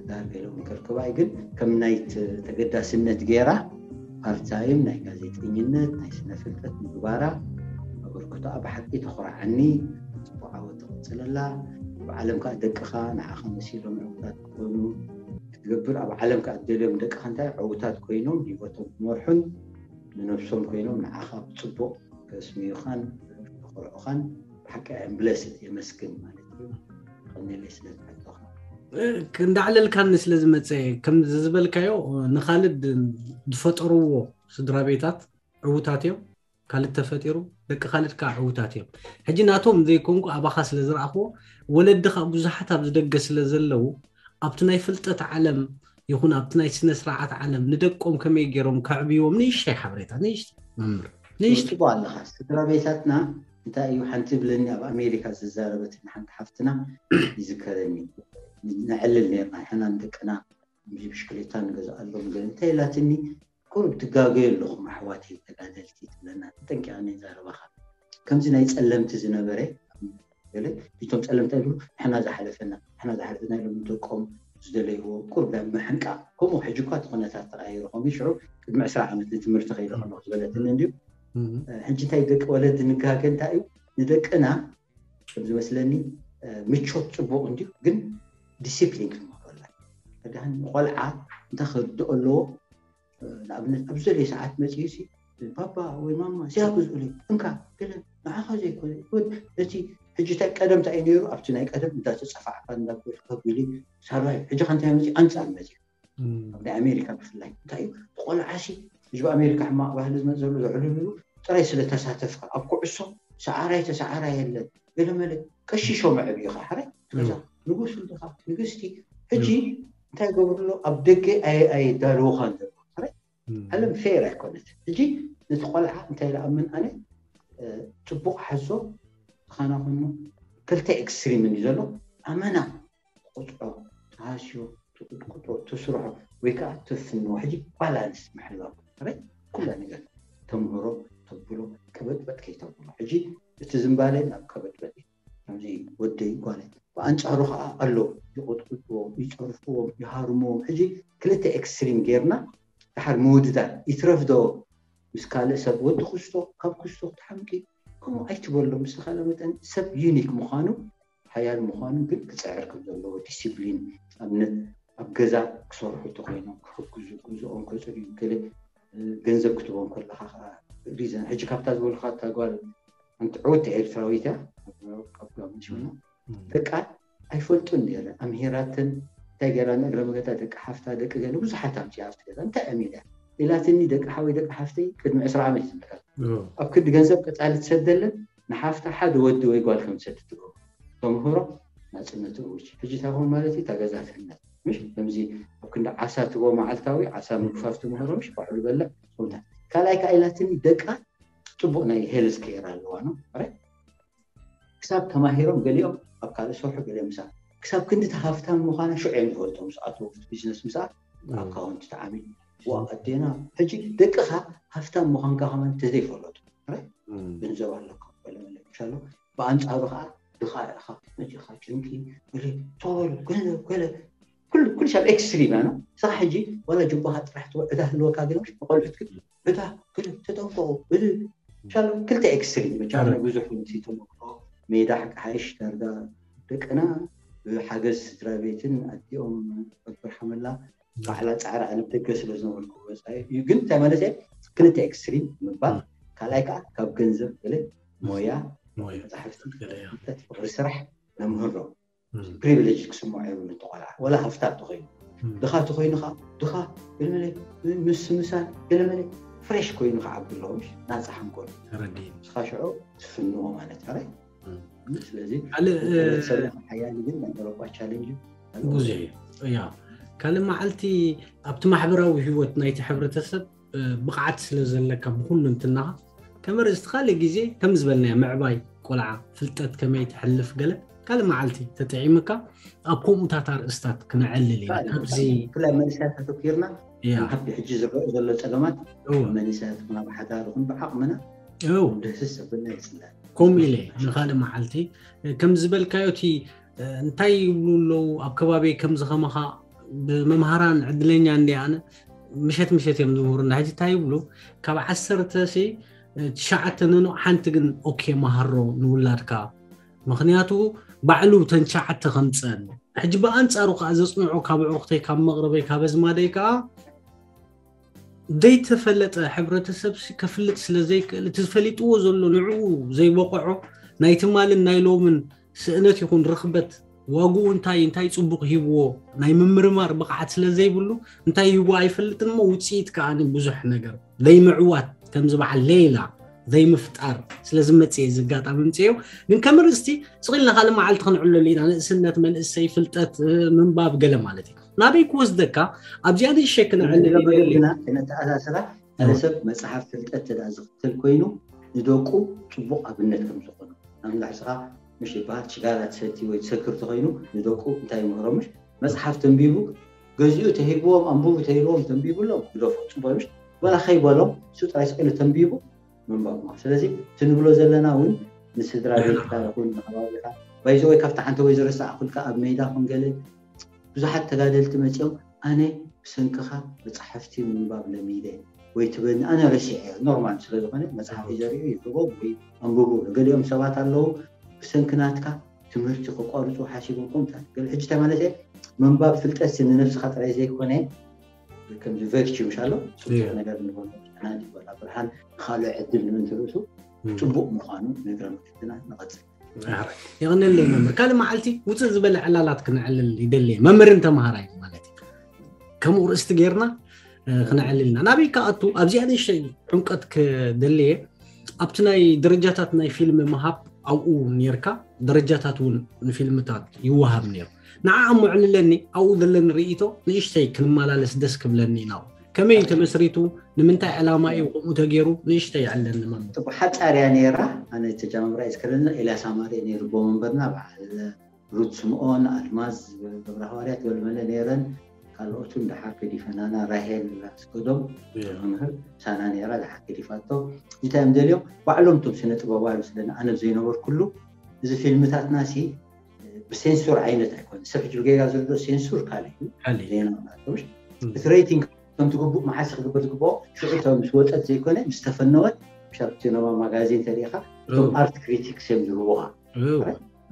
ዳር ገለ እውን ከርክባ እዩ ግን ከም ናይ ተገዳስነት ገይራ ፓርታይም ናይ ጋዜጠኝነት ናይ ስነ ፍልጠት ምግባራ ኣበርክቶኣ ብሓቂ ተኹርዓኒ ፅቡቅ ዓወት ተቐፅለላ ኣብ ዓለም ከዓ ደቅኻ ንዓኻ መሲሎም ዕውታት ክኾኑ ክትገብር ኣብ ዓለም ከዓ ደልዮም ደቅኻ እንታይ ዕውታት ኮይኖም ህይወቶም ክመርሑን ንነብሶም ኮይኖም ንዓኻ ብፅቡቅ ከስምዩኻን ከኹርዑኻን ብሓቂ I'm blessed የመስግን ማለት እዩ ቀኒለይ ስለ ዝሓቶኻ እንዳዕለልካኒ ስለ ዝመፀ ከምዚ ዝበልካዮ ንካልድ ዝፈጠርዎ ስድራ ቤታት ዕዉታት እዮም ካልድ ተፈጢሩ ደቂ ካልድ ከዓ ዕዉታት እዮም ሕጂ ናቶም ዘይኮንኩ ኣባኻ ስለ ዝረኣኽዎ ወለዲ ከዓ ብዙሓት ኣብዚ ደገ ስለ ዘለዉ ኣብቲ ናይ ፍልጠት ዓለም ይኹን ኣብቲ ናይ ስነ ስርዓት ዓለም ንደቆም ከመይ ገይሮም ከዕብይዎም ንእሽተይ ሓበሬታ ንእሽተይ መምህር ንእሽተይ ኣለኻ ስድራ ቤታትና እንታይ እዩ ሓንቲ ብለኒ ኣብ ኣሜሪካ ዝዛረበትኒ ሓንቲ ሓፍትና ይዝከረኒ ነዕልል ነርና ሕና ንደቅና ብሽክሌታ ንገዝኣሎም ገለ እንታይ ኢላትኒ ቁሩብ ትጋገዩ ኣለኹም ኣሕዋተይ ተጋደልቲ ትብለና ተጠንቂቐ ነይዛረባኻ ከምዚ ናይ ፀለምቲ ዝነበረ ገለ እቶም ፀለምቲ ይብሉ ንሕና ዝሓለፈና ንሕና ዝሓለፈና ኢሎም ንደቆም ዝደለይዎ ቁሩብ ናይ ምሕንቃ ከምኡ ሕጂ እኳ እቲ ኩነታት ተቐያይሩ ከምኡ ሽዑ ቅድሚ ዕስራ ዓመት ንትምህርቲ ከይደ ከለኹ ዝበለትኒ እንድዩ ሕጂ እንታይ ደቂ ወለዲ ንጋገ እንታይ እዩ ንደቅና ከም ዝመስለኒ ምቾት ፅቡቅ እንድዩ ግን ዲሲፕሊን ክንመክረላ ከዳህን ቆልዓ እንታይ ክርድኦ ኣለዎ ንኣብነት ኣብ ዘለ ሰዓት መፅኡ ሲ ፓፓ ወይ ማማ እዚኣ ግዝኡለይ እንካ ገለ ንዓኻ ዘይኮነ እቲ ሕጂ እንታይ ቀደም እንታይ ነይሩ ኣብቲ ናይ ቀደም እንዳተፀፋዕካ እንዳበልካ ጉሊ ሳራይ ሕጂ ከ እንታይ መፂ ኣንፃር መፂ ኣብ ናይ ኣሜሪካ ብፍላይ እንታይ እዩ ቆልዓ ሲ ህዝቢ ኣሜሪካ ሕማቕ ባህሊ ዝመፅእ ዘሎ ዘዕልሉሉ ጥራይ ስለ ተሳተፍካ ኣብ ኩዕሶ ሰዓራይ ተሰዓራይ የለን ገለመለ ቀሺሾ መዕብኻ ሕራይ ትገዛ ንጉስ እንዲኻ ንግስቲ ሕጂ እንታይ ገብርሎ ኣብ ደገ ኣየዳለውኻን ዘሎ ሕራይ ዓለም ፌር ኣይኮነት። ሕጂ ነቲ ቆልዓ እንታይ ዝኣምን ኣነ ፅቡቕ ሓዞ ዝኻና ኮይኑ ክልተ ኤክስትሪም እዩ ዘሎ ኣመና ትቆፅዖ ትሃስዮ ትቁጥቁጦ ትስርሖ ወይ ከዓ ትፍንዎ ሕጂ ባላንስ ምሕላው ረ ኩላ ነገር ተምህሮ ተብሎ ቀበጥበጥ ከይተብሎ ሕጂ እቲ ዝምባለ ናብ ቀበጥበጥ እዩ ከምዚ ወደይ ጓለ ብኣንፃሩ ከዓ ኣሎ ይቆጥቁጥዎም ይፀርፍዎም ይሃርምዎም ሕጂ ክልተ ኤክስትሪም ጌርና ድሓር ምውድዳር ይትረፍ ዶ ምስ ካልእ ሰብ ወዲ ክስቶ ካብ ክስቶ ክትሓምቂ ከምኡ ኣይትበሎ ምስ ተኻለ መጠን ሰብ ዩኒክ ምዃኑ ሓያል ምዃኑ ግን ክፅዕር ከም ዘለዎ ዲሲፕሊን ኣብነት ኣብ ገዛ ክሰርሑ እንተኮይኖም ክሕግዙ ገዝኦም ከፅርዩ ገለ ገንዘብ ክትቦም ከለካ ከዓ ሪዘን ሕጂ ካብታ ዝበልካ እታ ጓል ኣንቲ ዕውቲ ኤርትራዊት እያ ኣብ ጋብንሽና ደቃ ኣይፈልጡን ነረ ኣምሄራተን እንታይ ገይራ ንእግረ መገታ ደቂ ሓፍታ ደቂ ገለ ብዙሓት ኣምፅያ ኣብቲ ገዛ እንታይ ኣሚዳ ኢላትኒ ደቂ ሓወይ ደቂ ሓፍተይ ቅድሚ ዕስራ ዓመት እዩ ዝምልከት ኣብ ክዲ ገንዘብ ቀፃሊ ትሰደለን ንሓፍታ ሓደ ወዲ ወይ ጓል ከም ትሰድ ትገብሮ ተምህሮ ናፅነት እውጅ ሕጂ እንታይ ኮን ማለት እዩ ታገዛትነት ምሽ ከምዚ ኣብ ክንዲ ዓሳ ትቦ መዓልታዊ ዓሳ ምግፋፍ ትምህሮ ምሽ ባዕሉ በልዕ ከምታ ካልኣይ ከዓ ኢላትኒ ደቃ ፅቡቅ ናይ ሄልዝ ኬር ኣለዋ ነው ክሳብ ተማሂሮም ገሊኦም ኣብ ካልእ ሰርሑ ገሊኦም ምሳ ክሳብ ክንዲ ሃፍታም ምዃና ሽዑ እዮም ዝፈልጦ ምስ ኣተው ቢዝነስ ምስ ኣካውንት ተዓሚሉ ዋ ኣዴና ሕጂ ደቅኻ ሃፍታም ምዃንካ ከማን ተዘይፈለጡ ገንዘብ ኣለካ ብኣንፃሩ ከዓ ድኻ ኢኻ መፂኻ ጭንቂ ገለ ቶል ገለ ገለ ኩሉ ኩሉ ሰብ ኤክስትሪም እያ ነው ስኻ ሕጂ ዋላ ጅባኻ ጥራሕ ትወ ዕዳ ህልወካ ግን ንቆልዑት ግን ዕዳ ገለ ተጠንቀቑ እዚ ሻሎ ክልተ ኤክስትሪም መቻለ ብዙሕ ተመክሮ ሜዳ ሓቂ ሓይሽ ዳርጋ ደቅና ብሓገዝ ስድራ ቤትን ኣዲኦም በብርሓመላ ባዕላ ፃዕሪ ኣነ ደገ ስለ ዝነበርኩ ወፃኢ እዩ ግን እንታይ ማለት ክልተ ኤክስትሪም ምባል ካልኣይ ከዓ ካብ ገንዘብ ገለ ሞያ መጻሕፍቲ ፍቅሪ ስራሕ መምህሮ ፕሪቪሌጅ ክስምዖ የብሉ ተቆልዓ ወላ ሃፍታ ተኮይኑ ድኻ ተኮይኑ ከዓ ድኻ ገለመለ ምስ ምሳል ገለመለ ፍሬሽ ኮይኑ ክዓቢ ኣለዎ ምሽ ናፃ ሓንኮል ተረዲእ ንስኻ ሽዑ ትፍንዎ ማለት ሕራይ ስለዚ ካልእ ሰብ ሓያል ግን ናይ ኤሮጳ ቻሌንጅ ብዙሕ እዩ ያ ካልእ መዓልቲ ኣብቲ ማሕበራዊ ህይወት ናይቲ ሕብረተሰብ ብቕዓት ስለ ዘለካ ብኩሉ እንትናኻ ከመርዝቲ ካልእ ግዜ ከም ዝበልናዮ ምዕባይ ቆልዓ ፍልጠት ከመይ ትሕልፍ ገለ ካልእ መዓልቲ ተጠዒምካ ኣብ ከምኡታት ኣርእስታት ክነዕልል ኢና ካብዚ ብፍላይ መንእሰያት ኣተኪርና ያ ኣብቲ ሕጂ ዝረአ ዘሎ ፀገማት እወ መንእሰያት ናብ ሓዳር ይኹን ብዓቕምና እው ደህስስ ዘብልና ይፅላል ከምኡ ኢለ ንኻልእ መዓልቲ ከም ዝበልካዮ እቲ እንታይ ይብሉ ኣለዉ ኣብ ከባቢ ከምዚ ከማኻ ብመምሃራን ዕድለኛ እንዲ ኣነ ምሸት ምሸት እዮም ዝምህሩና ሕጂ እንታይ ይብሉ ካብ ዓሰርተ ሲ ትሽዓተ ነኖ ሓንቲ ግን ኦኬ መሃሮ ንውላድካ ምክንያቱ ባዕሉ ተን ትሽዓተ ከምፀን ሕጂ ብኣንፃሩ ከዓ ዘፅንዖ ካብ ዕሩክተይ ካብ መቅረበይ ካብ ኣዝማደይ ከዓ ዘይተፈለጠ ሕብረተሰብ ከፍልጥ ስለ ዘይክእል እቲ ዝፈሊጥዎ ዘሎ ንዕኡ ዘይበቆዖ ናይ ትማልን ናይ ሎምን ስእነት ይኹን ርኽበት ዋግኡ እንታይ እንታይ ፅቡቅ ሂብዎ ናይ ምምርማር ብቕዓት ስለ ዘይብሉ እንታይ ሂብዎ ኣይፈልጥን እሞ ውፅኢት ከዓ ብዙሕ ነገር ዘይምዕዋት ከምዚ በዓል ሌላ ዘይምፍጣር ስለ ዝመፅእ እዚ ኣጋጣሚ ምፅዮ ግን ከም ርእስቲ ስቕ ኢልና ካልእ መዓልቲ ክንዕለሉ ኢና ንእስነት መንእሰይ ፍልጠት ምንባብ ገለ ማለት እዩ ናበይ ክወስደካ ኣብዚኣ ንእሸ ክነዕልል ኢና ነተኣሳስራ ሓደ ሰብ መፅሓፍ ፍልጠት ተዳ ዝኽተል ኮይኑ ንደቁ ፅቡቕ ኣብነት ከም ዝኾኑ ኣምላሕስኻ ምሽ ይበሃል ሽጋራ ትሰቲ ወይ ትሰክር ተኮይኑ ንደቁ እንታይ ይምህሮ ምሽ መፅሓፍ ተንቢቡ ገዚኡ ተሂብዎም ኣንብቡ ተሂብዎም ተንቢብሎም ግደፎ ፅቡቅ ምሽ ወላ ከይበሎም እሱ ጥራይ ስቂሉ ተንቢቡ ምንባብ ማለት ስለዚ እቲ ንብሎ ዘለና እውን ንስድራ ቤትካ ይኹን ንከባቢካ ባይዘ ወይ ካብቲ ሓንቲ ወይ ዝረሳዕኩልካ ኣብ ሜዳ ኩን ገለ ብዙሓት ተጋደልቲ መፂኦም ኣነ ብሰንክኻ መፅሓፍቲ ምንባብ ለሚደ ወይ ትበኒ ኣነ ረሲዐ ኖርማል ስለዝኾነ መፅሓፍ ዘሪኡ ይግቦ ወይ ኣንብቡ ገሊኦም ሰባት ኣለዉ ብሰንኪ ናትካ ትምህርቲ ከቋርፁ ሓሲቦም ከምታት ገለ ሕጂ ተማለተ ምንባብ ፍልጠት ንነብስኻ ጥራይ ዘይኮነ ከምዚ ቨርቹ ምሻሎ ጽቡቅ ነገር ንበሎ ጥዕና ይበላ ብርሃን ካልኦ ዕድል ንምንትርእሱ ጽቡቅ ምዃኑ ነግረ ምክትና ንቐጽል የቕነለይ መምህር ካልእ መዓልቲ ውፅእ ዝበለ ዕላላት ክነዕልል ይደሊ መምህርን ተምሃራይ ማለት እዩ ከምኡ ርእስቲ ጌርና ክነዕልልና ናበይ ክኣቱ ኣብዚኣ ንእሽተይ ዕምቀት ክደልየ ኣብቲ ናይ ደረጃታት ናይ ፊልም ምሃብ ኣብኡ ነርካ ደረጃታት እውን ንፊልምታት ይወሃብ ነይሩ። ንዓ እሞ ዕልለኒ ኣብኡ ዘለኒ ርእይቶ ንእሽተይ ክንመላለስ ደስ ክብለኒ ኢና። ከመይ እዩ ተመስሪቱ? ንምንታይ ዕላማ እዩ ከምኡ ተገይሩ? ንእሽተይ ዕለኒ መምህር። ሓፃር እያ ነይራ። ኣነ ተጃምራ እዩ ዝከለና ኤልያስ ኣማረ ነይሩ ቦ መንበርና በዓል ሩት ስምኦን ኣልማዝ ገብረሃዋርያት ገብረመለ ነይረን። ካልኦቱ እንድሓር ገዲፈናና ራሄል ኣስገዶም መምህር ሳና ነይራ ድሓር ገዲፋቶ። እንታይ እዮም ደልዮም ባዕሎም እቶም ስነ ጥበባዊ ምስለና ኣነ ዘይነበርኩሉ እዚ ፊልምታትና ሲ ብሴንሱር ዓይነት ኣይኮነ ሰብ ሕጂ ብጌጋ ዘሎ ሴንሱር ካልእ እዩ። ዜና እቲ ሬቲንግ ከምቲ ግቡእ መሓሲ ክግበር ዝግብኦ ሽዑ ምስ ወጠት ዘይኮነ ምስ ተፈነወት ሻብ ሲነማ ማጋዚን ተሪኢኻ እቶም ኣርት ክሪቲክስ እዮም ዝህቡኻ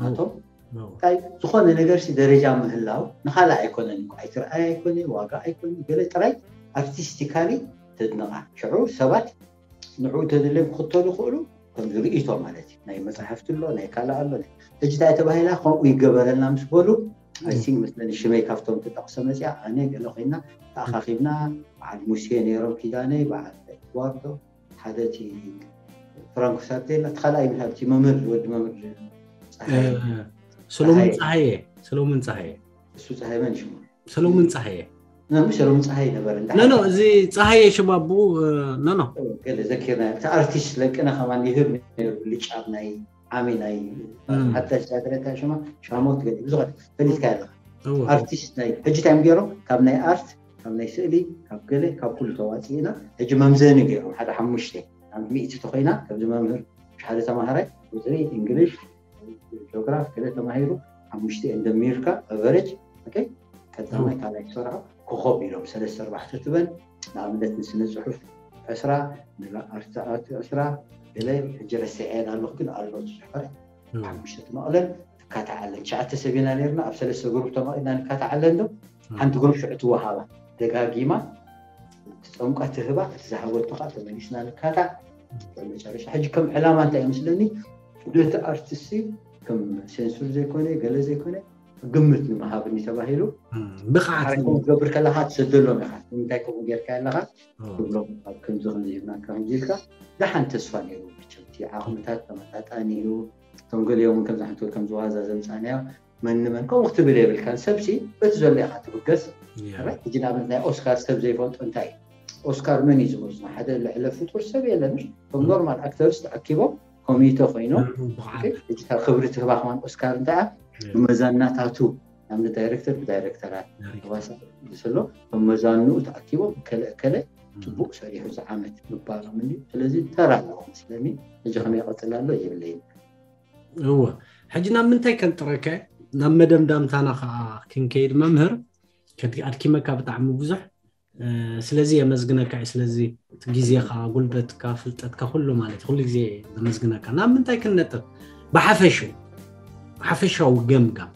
ናቶም እንታይ ዝኾነ ነገር ሲ ደረጃ ምህላው ንኻልእ ኣይኮነን እኮ ኣይትርኣይ ኣይኮነ ዋጋ ኣይኮነ ገለ ጥራይ ኣርቲስቲካሊ ተድንቓ ሽዑ ሰባት ንዕኡ ተደልዮም ክኽተሉ ይኽእሉ ከም ዝርእይቶ ማለት እዩ ናይ መፅሓፍቲ ኣሎ ናይ ካልእ ኣሎ ሕጂ እንታይ ተባሂላ ከምኡ ይገበረልና ምስ በሉ ኣይሲንግ መስለኒ ሽመይ ካብቶም ተጠቕሰ መፅያ ኣነ ገለ ኮይና ተኣኻኺብና በዓል ሙሴ ነይሮም ኪዳነይ በዓል ኤድዋርዶ ሓደ እቲ ፍራንኮ ሳርዴላ እቲ ካልኣይ ምሻ እቲ መምህር ወዲ መምህር ሰሎሞን ፀሃየ ሰሎሞን ፀሃየ እሱ ፀሃየ መን ሽሙ ሰሎሞን ፀሃየ ሰሎሞን ፀሃይ ነበረ ኖ ኖ እዚ ፀሃየ ሽባቡ ኖ ኖ ዘኪርና እቲ ኣርቲስት ለቅነ ከማን ይህብ ነይሩ ብልጫ ናይ ዓሚ ናይ ሓዳሽ ዛግረታ ሽማ ሻሞት ገለ ብዙ ፈሊጥካ ኣለካ ኣርቲስት ናይ ሕጂ ታይም ገይሮም ካብ ናይ ኣርት ካብ ናይ ስእሊ ካብ ገለ ካብ ኩሉ ተዋፂእና ሕጂ መምዘኒ ገይሮም ሓደ ሓሙሽተ ኣብ ሚእቲ ተኮይና ከምዚ መምህር ሓደ ተማሃራይ ቁፅሪ እንግሊሽ ጂኦግራፍ ገለ ተማሂሩ ሓሙሽተ እዮም ደሚርካ ኣቨረጅ ቀዳማይ ካልኣይ ትሰርሖ ኮኾብ ኢሎም ሰለስተ ኣርባዕተ ትበል ንኣብነት ንስነ ፅሑፍ ዕስራ ንኣርትኣት ዕስራ ገለ ሕጂ ረሲዐን ኣለኹ ግን ኣሎ ዝፅሑፈ ሓሙሽተ ትመቕለን ትካታዓለን ትሽዓተ ሰብ ኢና ነርና ኣብ ሰለስተ ግሩፕ ተመቒልና ንካታዓለን ዶ ሓንቲ ግሩፕ ሽዑ ትወሃባ ደጋጊማ ትፀምቋ ትህባ እቲ ዝሃበቶ ከዓ ተመሊስና ንካታዕ መጨረሻ ሕጂ ከም ዕላማ እንታይ መስለኒ ነቲ ኣርቲስት ከም ሴንሱር ዘይኮነ ገለ ዘይኮነ ግምት ንምሃብኒ ተባሂሉ ብቕዓት ክትገብር ከለካ ትሰደሎም ኢካ ንምንታይ ከምኡ ጌርካ ኣለካ ትብሎም ኣብ ከምዚ ከምዚ ሂብናካ ከምዚ ኢልካ ደሓን ተስፋ ነይሩ መቸም እቲ ዓቕምታት ተመጣጣኒ እዩ እቶም ገሊኦም እውን ከምዚ ሓንቲ ከም ዝዋዛ ዘምፃናዮ መን ንመን ከምኡ ክትብል የብልካን ሰብሲ በቲ ዘሎ ኢካ ትብገስ ሕጂ ንኣብነት ናይ ኦስካር ሰብ ዘይፈልጦ እንታይ እዩ ኦስካር መን እዩ ዝመዝኖ ሓደ ልዕለ ፍጡር ሰብ የለን እቶም ኖርማል ኣክተርስ ተኣኪቦም ኮሚተ ኮይኖም ክብሪ ትህባ ከማን ኦስካር እንታይ መመዛናታቱ ንኣብነት ዳይሬክተር ብዳይሬክተራት ተዋሳ ዝስሎ መመዛንኡ ተኣኪቦም ከለ ከለ ፅቡቅ ሰሪሑ ዝዓመት ምባሎም እንዲ ስለዚ ተራ ኣለዎ መስለኒ ሕጂ ከመይ ይቀፅል ኣሎ የብለይን እወ ሕጂ ናብ ምንታይ ከንጥረከ ናብ መደምዳምታና ከዓ ክንከይድ መምህር ኣድኪመካ ብጣዕሚ ብዙሕ ስለዚ የመስግነካ እዩ ስለዚ ግዜኻ ጉልበትካ ፍልጠትካ ኩሉ ማለት ኩሉ ግዜ ዘመስግነካ ናብ ምንታይ ክንነጥብ ብሓፈሹ ሓፈሻዊ ገምጋም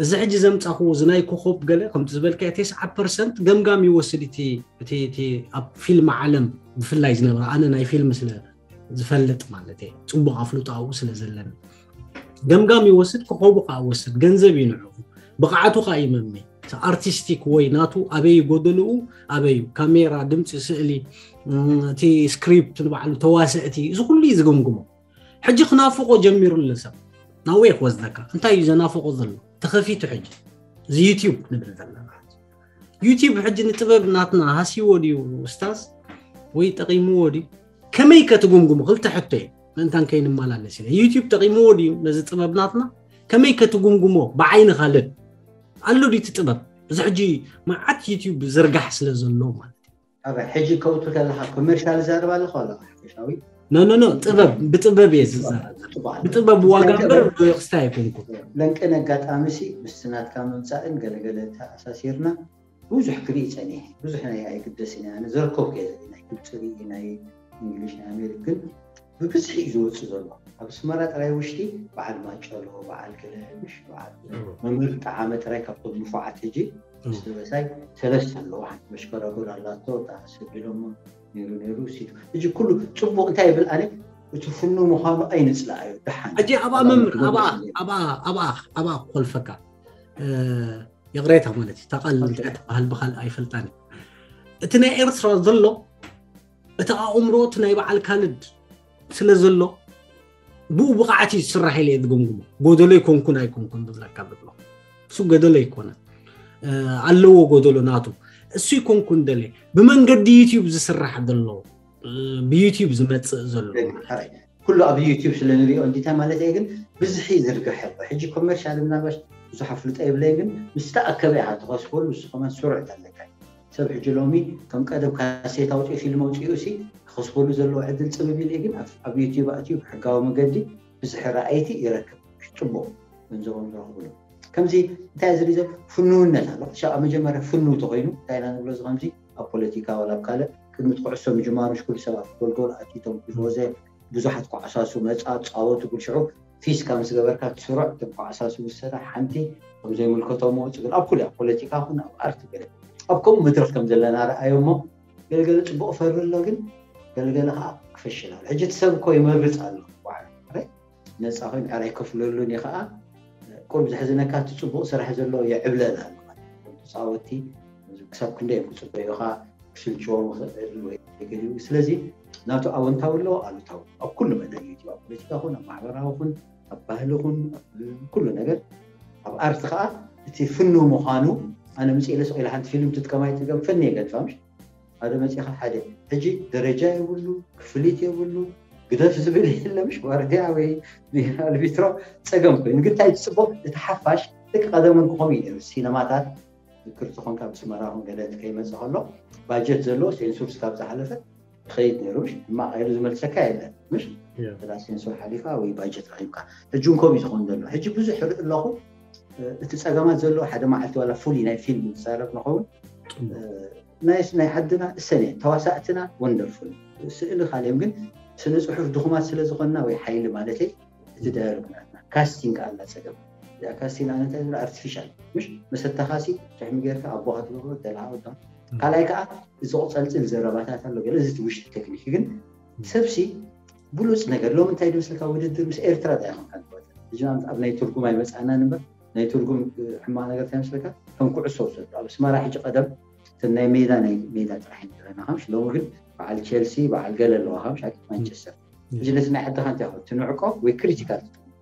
እዚ ሕጂ ዘምፃኽዎ እዚ ናይ ኮኾብ ገለ ከምቲ ዝበልካዮ ተስዓ ፐርሰንት ገምጋም ይወስድ እቲ እቲ እቲ ኣብ ፊልም ዓለም ብፍላይ ዝነበረ ኣነ ናይ ፊልም ስለ ዝፈልጥ ማለት እየ ፅቡቅ ኣፍልጦ ኣብኡ ስለ ዘለኒ ገምጋም ይወስድ ኮኾቡ ከዓ ወስድ ገንዘብ እዩ ንዕኡ ብቕዓቱ ከዓ ይመምይ ኣርቲስቲክ ወይ ናቱ ኣበይ ጎደልኡ ኣበይ ካሜራ ድምፂ ስእሊ እቲ ስክሪፕት ንባዕሉ ተዋስእቲ እዚ ኩሉ እዩ ዝግምግሞ ሕጂ ክናፍቆ ጀሚሩ ኣሎ ሰብ ናወይ ክወስደካ እንታይ እዩ ዘናፍቆ ዘሎ ተኸፊቱ ሕጂ እዚ ዩቲዩብ ንብል ዘለና ዩቲዩብ ሕጂ ንጥበብ ናትና ሃሲዎ ድዩ ኡስታዝ ወይ ጠቂምዎ ድዩ ከመይ ከትጉምጉሙ ክልተ ሕቶ እዩ ምእንታን ከይንመላለስ ኢለ ዩቲዩብ ጠቂምዎ ድዩ ነዚ ጥበብ ናትና ከመይ ከትጉምጉሞ ብዓይኒ ካልእ ኣሎ ድዩ እቲ ጥበብ እዚ ሕጂ መዓት ዩቲዩብ ዝርጋሕ ስለ ዘሎ ማለት እዩ ሕጂ ከውቱ ከለካ ኮመርሻል ዛረብ ኣለካ ኣሎ ሓፈሻዊ ኖ ኖ ኖ ጥበብ ብጥበብ እየ ዝዛረብ ብጥበብ ዋጋ እምበር ክስታይ ኣይኮንኩ ለንቅን ኣጋጣሚ ሲ ምስቲ ናትካ ምምፃእን ገለገለ ተኣሳሲርና ብዙሕ ክርኢ ፀኒሐ ብዙሕ ናይ ኣይግደስን እየ ኣነ ዘርከብኩ እየ ዘርኢ ናይ ግብፂ ርኢ ናይ እንግሊሽ ናይ ኣሜሪክ ግን ብብዝሒ እዩ ዝወፅእ ዘሎ ኣብ ኣስመራ ጥራይ ውሽጢ በዓል ማጨሎ በዓል ገለ ምሽ በዓል መምህር ጠዓመ ጥራይ ካብቶም ንፉዓት ሕጂ ምስ ደበሳይ ሰለስተ ኣለዎ ሓንቲ መሽከረጎድ ኣላቶ እታ ሰቢሎሞ ነይሩ ነይሩ ሲቱ ሕጂ ኩሉ ፅቡቅ እንታይ ይብል ኣነ እቲ ፍኑ ምዃኑ ኣይንፅላኣዮ ደሓን ሕጂ ኣብኣ መምህር ኣብኣ ክኮልፈካ ይቕሬታ ማለት እዩ ታቃል እንታይ ትበሃል ብካል ኣይፈልጣን እዩ እቲ ናይ ኤርትራ ዘሎ እቲ ኣእምሮ እቲ ናይ በዓል ካልድ ስለ ዘሎ ብኡ ብቕዓት እዩ ዝስራሕ ኢለ እየ ዝግምግሞ። ጎደሎ ይኮንኩን ኣይኮንኩን ዝብለካ ዘሎ እሱ ጎደሎ ኣይኮነን። ኣለዎ ጎደሎ ናቱ። እሱ ይኮንኩን ደለ ብመንገዲ ዩቲዩብ ዝስራሕ ዘሎ ብዩቲዩብ ዝመፅእ ዘሎ ኩሉ ኣብ ዩቲዩብ ስለ ንሪኦ እንዲታ ማለት እየ። ግን ብዝሒ ዝርግሐ ሕጂ ኮመርሻል ምናልባሽ ብዙሕ ኣፍልጦ የብለይ። ግን ምስ ተኣከበ ኢኻ ትኸስበሉ ንሱ ከማን ስሩዕ ኣለካ። ሰብ ሕጂ ሎሚ ከም ቀደም ካሴት ኣውፅኡ ፊልም ኣውፅኡ ሲ ክኸስበሉ ዘለዎ ዕድል ፅብብ ኢለ። ግን ኣብ ዩቲዩብ ኣትዩ ብሕጋዊ መገዲ ብዝሒ ረኣይቲ ይረክብ። ፅቡቕ ገንዘቦም ዝረኽብሉ ከምዚ እንታይ ዝሪዘ ፍንውነት ኣሎ። ሻ ኣብ መጀመርያ ፍንው ተኮይኑ እንታይ ኢና ንብሎ እዚ ከምዚ ኣብ ፖለቲካ ወላ ኣብ ካልእ ቅድሚ ኩዕሶ ምጅማሩ ኩሉ ሰባት ጎልጎል ኣቲቶም ቲፎዘ ብዙሓት ኳዕሳሱ መፃ ፃወቱ ጉል ሽዑ ፊስካ ምስ ገበርካ ስሩዕ ተኳዕሳሱ ውሰዳ ሓንቲ ከም ዘይምልከቶም ወፅእ ኣብ ኩሉ ኣብ ፖለቲካ ኹን ኣብ ኣርት ገለ ኣብ ከምኡ መድረክ ከም ዘለና ረኣዮ እሞ ገለገለ ፅቡቅ ፈሪ ኣሎ ግን ገለገለ ከዓ ክፈሽል ኣሎ። ሕጂ እቲ ሰብ እኮ ይመርፅ ኣሎ። ነፃ ኮይኑ ሕራይ ከፍለሉን እዩ ከዓ ቁሩብ ዘሕዝነካ እቲ ፅቡቅ ስራሕ ዘለዎ የዕብለል ኣሎ። ተፃወቲ ክሳብ ክንደይ እዮም ክፅበዩካ ክስልችዎም ይኽእል ወይ ገሊኡ። ስለዚ ናቱ ኣወንታዊ ኣለዎ ኣሉታዊ ኣብ ኩሉ መዳይ እዩ። ኣብ ፖለቲካ ኹን ኣብ ማሕበራዊ ኹን ኣብ ባህሊ ኹን ኩሉ ነገር ኣብ ኣርት ከዓ እቲ ፍኑ ምዃኑ ኣነ ምፅእ ኢለ ስቕ ኢለ ሓንቲ ፊልም ትጥቀማይ ትገም ፈኒ የገድፋ ምሽ ሓደ መፂኻ ሓደ ሕጂ ደረጃ የብሉ ክፍሊት የብሉ ግደፍ ዝብል የለ ምሽ ዋርድያ ወይ ኣልቢትሮ ፀገም ኮይኑ ግን እንታይ ትፅቡቕ እቲ ሓፋሽ ደቂ ቀደም እውን ክኾኑ እዩ ነይሩ። ሲነማታት ዝክር ዝኾንካ ብስመራ ኹን ገለ ከይመፅእ ከሎ ባጀት ዘለዎ ሴንሱር ስካብ ዝሓለፈ ይኸይድ ነይሩ ምሽ ሕማቕ ኢሉ ዝመልሰካ የለን ምሽ ላ ሴንሱር ሓሊፋ ወይ ባጀት ረኺብካ ሕጂ እውን ከምኡ ዝኾን ዘሎ ሕጂ ብዙሕ ርኢ ኣለኹ። እቲ ፀገማት ዘለዎ ሓደ መዓልቲ ዋላ ፍሉይ ናይ ፊልም ዝዛረብ ንኸውን ናይ ናይ ዓድና እሰን እየን ተዋሳእትና ወንደርፉል ስእሊ ካልዮም ግን ስነ ፅሑፍ ድኹማት ስለ ዝኾንና ወይ ሓይሊ ማለት እቲ ዳያሎግ ናትና ካስቲንግ ኣላ ፀገም እዚኣ ካስቲንግ ኣነ እንታይ ዝብላ ኣርቲፊሻል ምሽ መሰተኻሲ ሸሕሚ ጌርካ ኣቦኻ ትገብሮ ደልሃ ወዳ ካልኣይ ከዓ እዚ ቁፀልፅል ዘረባታት ኣሎ ገለ እዚ ውሽጢ ቴክኒክ ግን ሰብሲ ብሉፅ ነገር ሎም እንታይ ዝመስለካ ውድድር ምስ ኤርትራ ዳ ይኾንካ ዝበለ ሕጂ ንኣብነት ኣብ ናይ ትርጉም ኣይመፃእናን እምበር ናይ ትርጉም ሕማቕ ነገር እንታይ መስለካ ከም ኩዕሶ ውሰዱ ኣብ ኣስመራ ሕጂ ቀደም እተን ናይ ሜዳ ናይ ሜዳ ጥራሕ ኢና ዘለና ከምሽ ሎሚ ግን በዓል ቸልሲ በዓል ገለ ኣለዋ ከምሽ ኣቂ ማንቸስተር ሕጂ ነቲ ናይ ዓድኻ እንታይ ይኸውን ትንዕቆ ወይ ክሪቲካል ትኸውን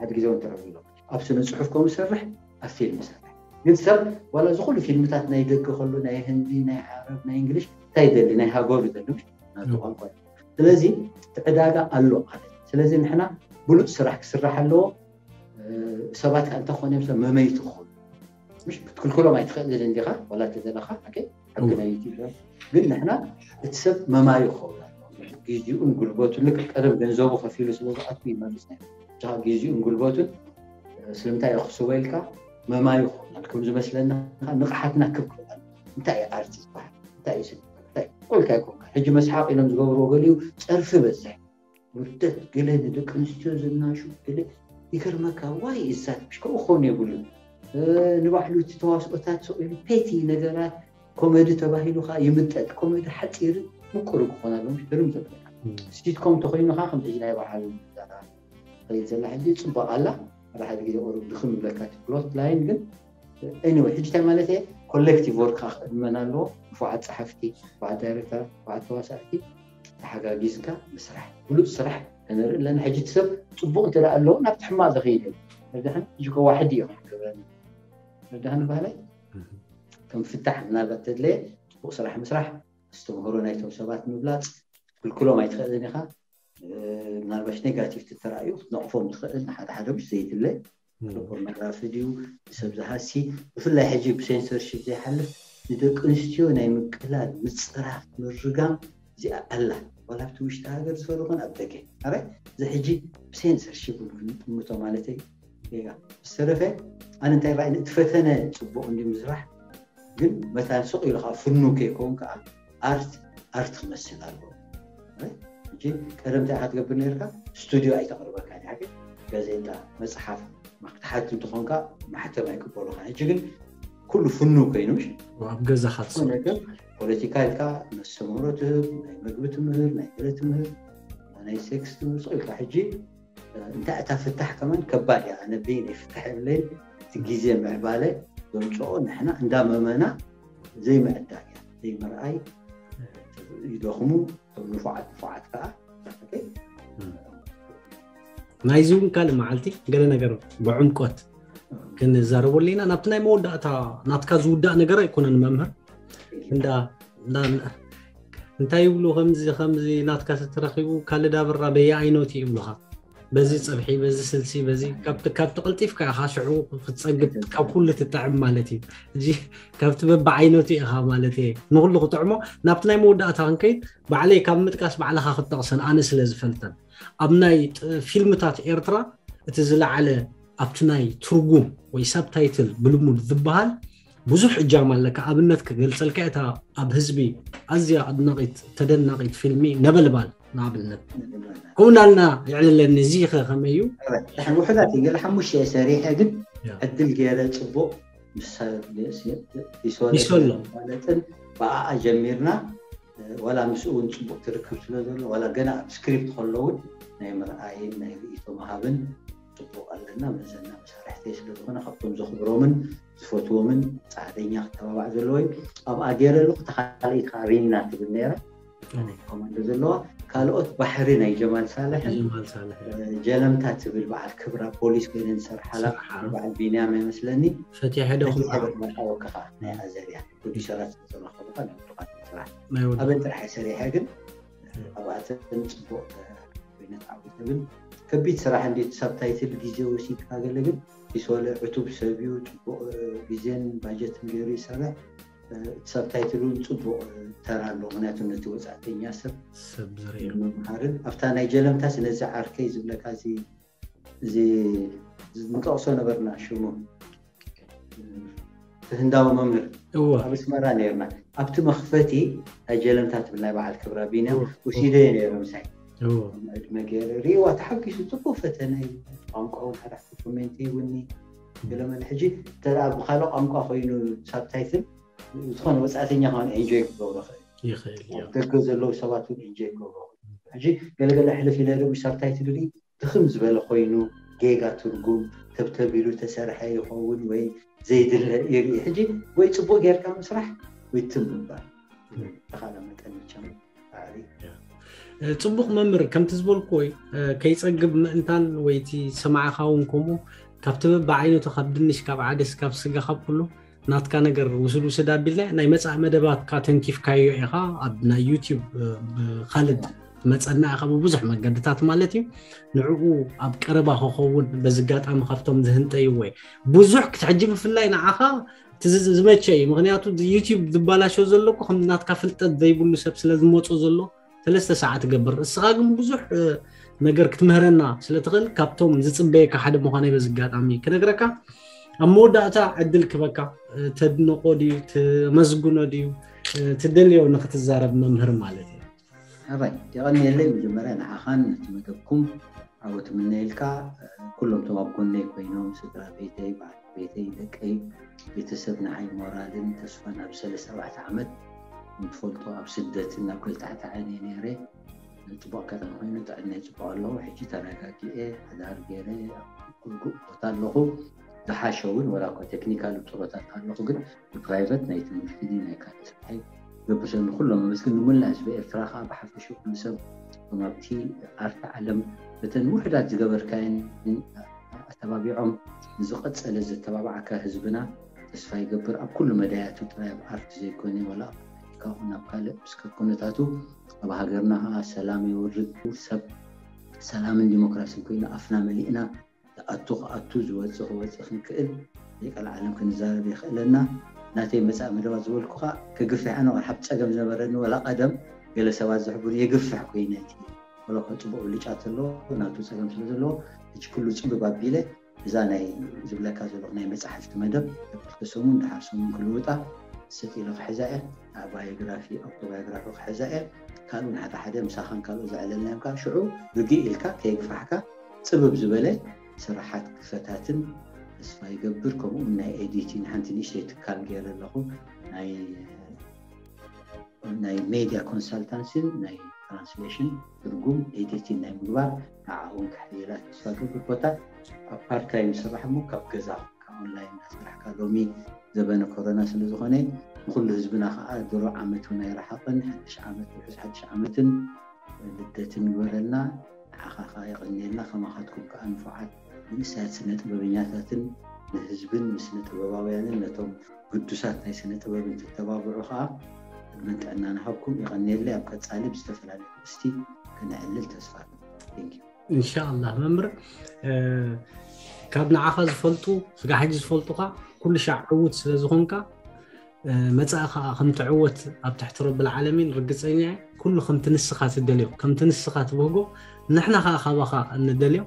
ሓደ ግዜ እውን ትዕብሎ ኣብ ስነ ፅሑፍ ከምኡ ሰርሕ ኣብ ፊልም ሰርሕ ግን ሰብ ዋላ እዚ ኩሉ ፊልምታት ናይ ደገ ከሎ ናይ ህንዲ ናይ ዓረብ ናይ እንግሊሽ እንታይ ይደሊ ናይ ሃገሩ ይደሊ ናቱ ቋንቋ ስለዚ እቲ ዕዳጋ ኣሎ ማለት እዩ ስለዚ ንሕና ብሉፅ ስራሕ ክስራሕ ኣለዎ ሰባት ከዓ እንተኾነ እዮም ሰብ መመይቲ ክኾኑ ምሽ ክትክልክሎም ኣይትኽእልን እንዲኻ ዋላ ተደለኻ ሓቂ ሓቂ ናይ ዩቲብ ግን ንሕና እቲ ሰብ መማዩ ክኸውን ኣለዎ ግዜኡን ጉልበቱን ልክዕ ቀደም ገንዘቡ ከፊሉ ስለ ዝኣቱ ይመልስ ናይ ብቻ ግዜኡን ጉልበቱን ስለምንታይ የኽስቦ ኢልካ መማዩ ክኾናል ከም ዝመስለና ንቕሓትና ክብ ክብል እንታይ እዩ ኣርት ዝበሃል እንታይ እዩ ስነ እንታይ ቆልካ ይኮንካ ሕጂ መስሓቅ ኢሎም ዝገብርዎ ገሊኡ ፀርፊ በዝሕ ውርደት ገለ ንደቂ ኣንስትዮ ዝናሹ ገለ ይገርመካ ዋይ እዛት ምሽ ከምኡ ክኸውን የብሉን ንባዕሉ እቲ ተዋስኦታት ስቕ ኢሉ ፔቲ ነገራት ኮሜዲ ተባሂሉ ከዓ ይምጠጥ ኮሜዲ ሓፂር ምቁር ክኾን ኣሎ ምሽ ግርም ዘብለካ ሲትኮም ተኮይኑ ከዓ ከም ሕጂ ናይ በዓል ኸይድ ዘላ ሕጂ ፅቡቅ ኣላ ሓደ ሓደ ግዜ ቁሩብ ድኽም ይብለካ እቲ ፕሎት ላይን ግን anyway ሕጂ እንታይ ማለት እየ ኮሌክቲቭ ወርክ ክእድመን ኣለዎ ንፉዓት ፀሓፍቲ ንፉዓት ዳይሬክተራት ንፉዓት ተዋሳእቲ ተሓጋጊዝካ ምስራሕ ብሉፅ ስራሕ ከነርኢ ኣለና ሕጂ እቲ ሰብ ፅቡቅ እንተ ኣለዎ ናብቲ ሕማቅ ዝኸይድ እዩ ረዳሕን ሕጂ ከዋሕዲ እዩ ክገብረኒ ረዳሕን ባህላይ ከም ፍታሕ ምናልባት ተድለየ ፅቡቅ ስራሕ ምስራሕ ኣስተምህሮ ናይቶም ሰባት ምብላፅ ክልክሎም ኣይትኽእልን ኢኻ ምናልባሽ ኔጋቲቭ ትተራእዩ ክትነቕፎም ትኽእል ሓደ ሓደ ብሽ ዘይድለ ፖርኖግራፊ ድዩ ንሰብ ዝሃሲ ብፍላይ ሕጂ ብሴንሰርሽፕ ዘይሓልፍ ንደቂ ኣንስትዮ ናይ ምቅላል ምፅራፍ ምርጋም እዚኣ ኣላ ዋላ ኣብቲ ውሽጢ ሃገር ዝፈሩ ኮን ኣብ ደገ ኣረ እዚ ሕጂ ብሴንሰርሽፕ እውን ክንጥምቶ ማለተይ ጌጋ ዝተረፈ ኣነ እንታይ ራእይ እቲ ፈተነ ፅቡቅ እንዲ ምስራሕ ግን መታን ስቕ ኢሉ ከዓ ፍኑ ከይከውን ከዓ ኣርት ኣርት ክመስል ኣለዎ ሕጂ ቀደም እንታይ ኢኻ ትገብር ነርካ ስቱዲዮ ኣይተቕርበካ ሓቂ ጋዜጣ መፅሓፍ ክትሓት እንትኾንካ ማሕተም ኣይቅበሉኻ ሕጂ ግን ኩሉ ፍኑ ኮይኑ ምሽ ኣብ ገዛኻ ትሰርሕ ነገር ፖለቲካ ኢልካ መስተምህሮ ትህብ ናይ መግቢ ትምህር ናይ ገለ ትምህር ናይ ሴክስ ትምህር ስቕ ኢልካ ሕጂ እንታይ እታ ፍታሕ ከማን ከባድ እያ ኣነ በይነይ ፍታሕ የብለይን እቲ ግዜ ምዕባለ ዘምፅኦ ንሕና እንዳመመና ዘይምዕዳግ እያ ዘይምርኣይ ይደኽሙ። እቶም ንፉዓት ንፉዓት ከዓ ናይዚ እውን ካልእ መዓልቲ ገለ ነገር ብዕምቆት ክንዛረበሉ ኢና። ናብቲ ናይ መወዳእታ ናትካ ዝውዳእ ነገር ኣይኮነን መምህር። እንዳ እንታይ ይብሉ ከምዚ ከምዚ ናትካ ተተረኺቡ ካልእ ዳብራ በየ ኣይኖት ይብሉኻ። በዚ ፀብሒ በዚ ስልሲ በዚ ካብቲ ቀልጢፍካ ኢኻ ሽዑ ክትፀግብ ካብ ኩሉ ትጥዕም ማለት እዩ። እዚ ካብቲ በብዓይነቱ ኢኻ ማለት እየ። ንኩሉ ክጥዕሞ ናብቲ ናይ መወዳእታ ክንከይድ ባዕለይ ካብ ምጥቃስ ባዕልኻ ክትጠቕሰን ኣነ ስለ ዝፈልጠን ኣብ ናይ ፊልምታት ኤርትራ እቲ ዝለዓለ ኣብቲ ናይ ትርጉም ወይ ሳብታይትል ብልሙድ ዝበሃል ብዙሕ እጃም ኣለካ። ኣብነት ክገልፀልካ እታ ኣብ ህዝቢ ኣዝያ ኣድናቂት ተደናቂት ፊልሚ ነበልባል ንኣብነት ከምኡ እናልና የዕልለኒ። እዚ ከ ከመይ እዩ? ውሕዳት ገለ ሓሙሽተ ሰሪሐ ግን ዕድል ገይረ ፅቡቅ ምስ ሶለጥን ብኣኣ ጀሚርና ዋላ ምስኡ እውን ፅቡቅ ትርክብ ስለ ዘሎ ዋላ ገና ኣብ ስክሪፕት ከለውን ናይ ምርኣይን ናይ ርእይቶ ምሃብን ፅቡቅ ኣለና መዘና መሳርሕቲ ስለዝኾነ ካብቶም ዘኽብሮምን ዝፈትዎምን ፃዕደኛ ክተባባዕ ዘለዎ እዩ። ኣብኣ ገይረ ኣለኹ ተኻልኢት ከዓ ሪና ትብል ነይራ ኮማንዶ ዘለዋ ካልኦት ባሕሪ ናይ ጀማል ሳልሕ ጀለምታ ትብል በዓል ክብራ ፖሊስ ኮይነ ዝሰርሓላ በዓል ቢንያም ይመስለኒ ፈትያ ሕደ ወክኻ ናይ ኣዘርያ ፕሮዲሰራት ዝተረኸቡካ ናይ ስራሕ ኣበን ጥራሕ ሰሪሐ ግን ኣብኣተን ፅቡቅ ኮይነት ዓዊተ ግን ከቢድ ስራሕ እንዴት ሳብታይትል ግዜ ወሲድካ ገለ ግን ይሶለ ዕቱብ ሰብ እዩ ፅቡቅ ግዜን ባጀትን ገይሩ ይሰርሕ። ሳብታይትል እውን ፅቡቅ ተራ ኣሎ ምክንያቱ ነቲ ወፃእተኛ ሰብ ሰብ ዝርእ መምሃርን ኣብታ ናይ ጀለምታ ስለዚ ዓርከይ ዝብለካ እዚ እዚ ንጠቕሶ ነበርና ሽሙ ህንዳዊ መምህር እዎ ኣብ ኣስመራ ነርና ኣብቲ መኽፈቲ ናይ ጀለምታ ትብል ናይ በዓል ክብራ ቢንያም ወሲደ ነይረ ምሳይ እዎ ዕድመ ገይረ ሪእዋ ተሓጒሱ ፅቡቅ ፈተነ እዩ ቋንቋ እውን ሓዳሕቲ ኮሜንት ይብኒ ገለመለ ሕጂ እንተ ብካልእ ቋንቋ ኮይኑ ሳብታይትል ዝኾነ ወፃእተኛ ከሆነ ኤንጆይ ክገብሮ ክእል ይኽእል እዩ ኣብ ደገ ዘለዉ ሰባት እውን ኤንጆይ ክገብሮ ሕጂ ገለገለ ሕልፍ ኢለ ደ ሳብታይትል ርኢ ድኽም ዝበለ ኮይኑ ጌጋ ትርጉም ተብተቢሉ ተሰርሐ ይኸውን ወይ ዘይድለ ይርኢ ሕጂ ወይ ፅቡቅ ጌርካ ምስራሕ ወይ ትም ምባል ተኻለ መጠን ይቻል ባዕሪ ፅቡቅ መምህር ከምቲ ዝበልኩ ወይ ከይፀግብ ምእንታን ወይ እቲ ሰማዕኻ እውን ከምኡ ካብቲ በብዓይነቱ ካብ ድንሽ ካብ ዓደስ ካብ ስጋ ካብ ኩሉ ናትካ ነገር ውስድ ውስድ ኣቢልና ናይ መፃእ መደባትካ ተንኪፍካዮ ኢኻ ኣብ ናይ ዩቲዩብ ብካልድ መፀና ኢኻ ብብዙሕ መገድታት ማለት እዩ ንዕኡ ኣብ ቀረባ ክኸውን በዚ ኣጋጣሚ ካብቶም ዝህንጠይዎ እዩ ብዙሕ ክትሕጂ ብፍላይ ንዓኻ እቲ ዝ- ዝመቸ እዩ ምክንያቱ ዩቲዩብ ዝበላሸው ዘሎ እኮ ከም ናትካ ፍልጠት ዘይብሉ ሰብ ስለ ዝመፁ ዘሎ ሰለስተ ሰዓት ትገብር እስኻ ግን ብዙሕ እ፣ ነገር ክትምህረና ስለትኽእል ካብቶም ዝፅበየካ ሓደ ምዃነይ በዚ ኣጋጣሚ ክነግረካ ኣብ መወዳእታ ዕድል ክበካ እ፣ ተድንቆ ድዩ ተመስግኖ ድዩ እ፣ ትደልዮ ንክትዛረብ መምህር ማለት እዩ ኣባይ የቐንየለይ መጀመርያ ንዓኻን ነቲ መደብኩም ዓወት ምነየልካ ኩሎም ቶም ኣብ ጎነይ ኮይኖም ስድራ ቤተይ በዓል ቤተይ ደቀይ ቤተሰብ ንዓይ ሞራልን ተስፋን ኣብ ሰለስተ ኣርባዕተ ዓመት እንትፈልጦ ኣብ ስደትን ናብ ክልተ ዓዲ ዓነ ነይረ ፅቡቅ ኣጋጣሚ ኮይኑ ጥዕናይ ፅቡቅ ኣለኹ ሕጂ ተረጋጊኤ ሓዳር ገይረ ኣብ ግቡእ ቦታ ኣለኹ ዝሓሸ እውን ወላ እኳ ቴክኒካል ጥሮታ ኣለኹ ግን ብፕራይቨት ናይ ትምህርቲ ናይ ካልእ ስርሐይ ገብር ሰብ ንኩሎም ኣመስግን ንሙላእ ህዝቢ ኤርትራ ከዓ ብሓፈሽኡ ኩሉ ሰብ እቶም ኣብቲ ኣርት ዓለም በተን ውሕዳት ዝገበርካየን ኣተባቢዖም ንዝቐጸለ ዘተባብዓካ ህዝብና ተስፋ ይገብር ኣብ ኩሉ መዳያቱ ጥራይ ኣብ ኣርት ዘይኮነ ወላ ኣብ ፖለቲካ ኹን ኣብ ካልእ እስከ ኩነታቱ ኣብ ሃገርና ከዓ ሰላም የውርድ ሰብ ሰላምን ዲሞክራሲን ኮይኑ ኣፍና መሊእና ዝኣቱ ክኣቱ ዝወፅእ ክወፅእ ክንክእል ዘይቀልዓለም ክንዛረብ የኽእለና ናተይ መፃእ መደባት ዝበልኩ ከዓ ክግፍሕ ኣነ ቆልሓ ብፀገም ዝነበረኒ ወላ ቀደም ገለ ሰባት ዝሕብሩ የግፍሕ ኮይነ እቲ ወለኮ ፅቡቅ ብልጫ ተሎ ናቱ ፀገም ስለ ዘለዎ እቲ ኩሉ ፅብብ ኣቢለ እዛ ናይ ዝብለካ ዘለኹ ናይ መፅሓፍቲ መደብ ክልተ ሰሙን ድሓር ሰሙን ክልውጣ ስጥ ኢለ ክሕዛ እየ ባዮግራፊ ኣውቶባዮግራፊ ክሕዛ እየ ካልኡን ሓደ ሓደ ምሳኻን ካልኡ ዘዕለልናዮም ከዓ ሽዑ ርግእ ኢልካ ከየግፋሕካ ፅብብ ዝበለ ስራሓት ክፈታትን ተስፋ ይገብር ከምኡ ናይ ኤዲቲን ሓንቲ ንእሽተይ ትካል ገይረ ኣለኹ ናይ ናይ ሜድያ ኮንሳልታንሲን ናይ ትራንስሌሽን ትርጉም ኤዲቲን ናይ ምግባር ንዓውን ክሕየላ ተስፋ ገብር ኮታ ኣብ ፓርታይም ስራሕ እሞ ካብ ገዛ ካብ ኦንላይን እናሰራሕካ ሎሚ ዘበነ ኮሮና ስለ ዝኾነ ንኩሉ ህዝብና ከዓ ድሮ ዓመት እውን ኣይረሓቐን፣ ሓድሽ ዓመት፣ ውሑስ ሓድሽ ዓመትን ልደትን ይበለልና። ንዓኻ ከዓ የቐንየልና። ከማኻትኩም ከዓ ንፉዓት ንእሳት ስነ ጥበበኛታትን ንህዝብን ንስነ ጥበባውያንን ነቶም ግዱሳት ናይ ስነ ጥበብን ትተባብዑ ከዓ ዕድመን ጥዕናን ይሃብኩም። የቐንየለይ። ኣብ ቀፃሊ ብዝተፈላለዩ ኣርእስቲ ክነዕልል ተስፋ ኣለና። Thank you። እንሻኣላህ መምህር፣ ካብ ንዓኻ ዝፈልጡ ስጋ ሕጂ ዝፈልጡካ ኩሉ ሻዕ ዕዉት ስለ ዝኾንካ፣ መጻኢ ከዓ ከም ትዕወት ኣብ ትሕቲ ረብል ዓለሚን ርግጸኛ እየ። ኩሉ ከምቲ ንስኻ ትደልዮ፣ ከምቲ ንስኻ ትብህጎ፣ ንሕና ከዓ ካባኻ እንደልዮ።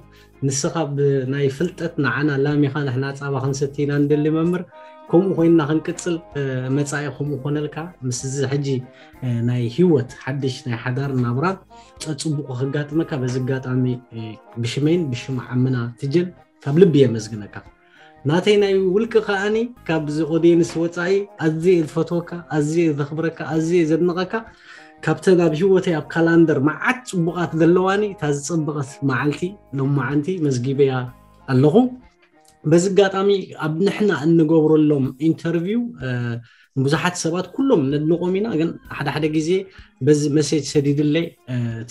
ንስኻ ብናይ ፍልጠት ንዓና ላሚኻ ንሕና ጻባ ክንሰቲ ኢና እንደሊ መምህር። ከምኡ ኮይንና ክንቅጽል፣ መጻኢ ከምኡ ኮነልካ። ምስ እዚ ሕጂ ናይ ህይወት ሓድሽ ናይ ሓዳር ናብራን ጸጽቡቑ ከጋጥመካ በዚ ኣጋጣሚ ብሽመይን ብሽም ዓምና ትጀን ካብ ልቢ የመስግነካ። ናተይ ናይ ውልቂ ከዓኒ ካብዚ ኦዲየንስ ወጻኢ ኣዝየ ዝፈትወካ፣ ኣዝየ ዘኽብረካ፣ ኣዝየ ዘድንቐካ። ካብተን ኣብ ህይወተይ ኣብ ካላንደር መዓት ጽቡቓት ዘለዋኒ እታ ዝጸበቐት መዓልቲ ሎማዓንቲ መዝጊበያ ኣለኹ። በዚ ኣጋጣሚ ኣብ ንሕና እንገብረሎም ኢንተርቪው ብዙሓት ሰባት ኩሎም ነድንቆም ኢና፣ ግን ሓደ ሓደ ግዜ በዚ መሴጅ ሰዲድለይ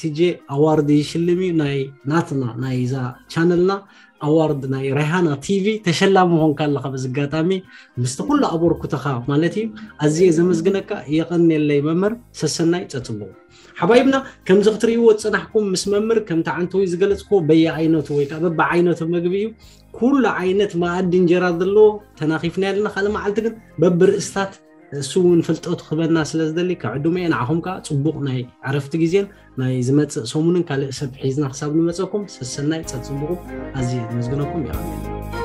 ቲጄ ኣዋርድ ይሽልም እዩ ናይ ናትና ናይ እዛ ቻነልና ኣዋርድ ናይ ራይሃና ቲቪ ተሸላሚ ኾንካ ኣለኻ። በዚ ኣጋጣሚ ምስቲ ኩሉ ኣበርኩተኻ ማለት እዩ ኣዝየ ዘመስግነካ። የቐንየለይ መምህር ሰሰናይ ጸጽብቑ። ሓባይብና ከምዚ ክትርእይዎ ዝጸናሕኩም ምስ መምህር ከምቲ ዓንተዊ ዝገለጽክዎ በየ ዓይነቱ ወይ ከዓ በብዓይነቱ መግቢ እዩ። ኩሉ ዓይነት መኣዲ እንጀራ ዘለዎ ተናኺፍና ኣለና። ካልእ መዓልቲ ግን በብርእስታት እሱ እውን ፍልጠቱ ክበና ስለ ዝደሊ ከዕድሞ እየ። ንዓኹም ከዓ ጽቡቕ ናይ ዕረፍቲ ግዜን ናይ ዝመጽእ ሰሙንን ካልእ ሰብ ሒዝና ክሳብ ንመጸኩም ሰሰናይ ጸጽብቑ። ኣዝየ የመስግነኩም። የቐንየለይ።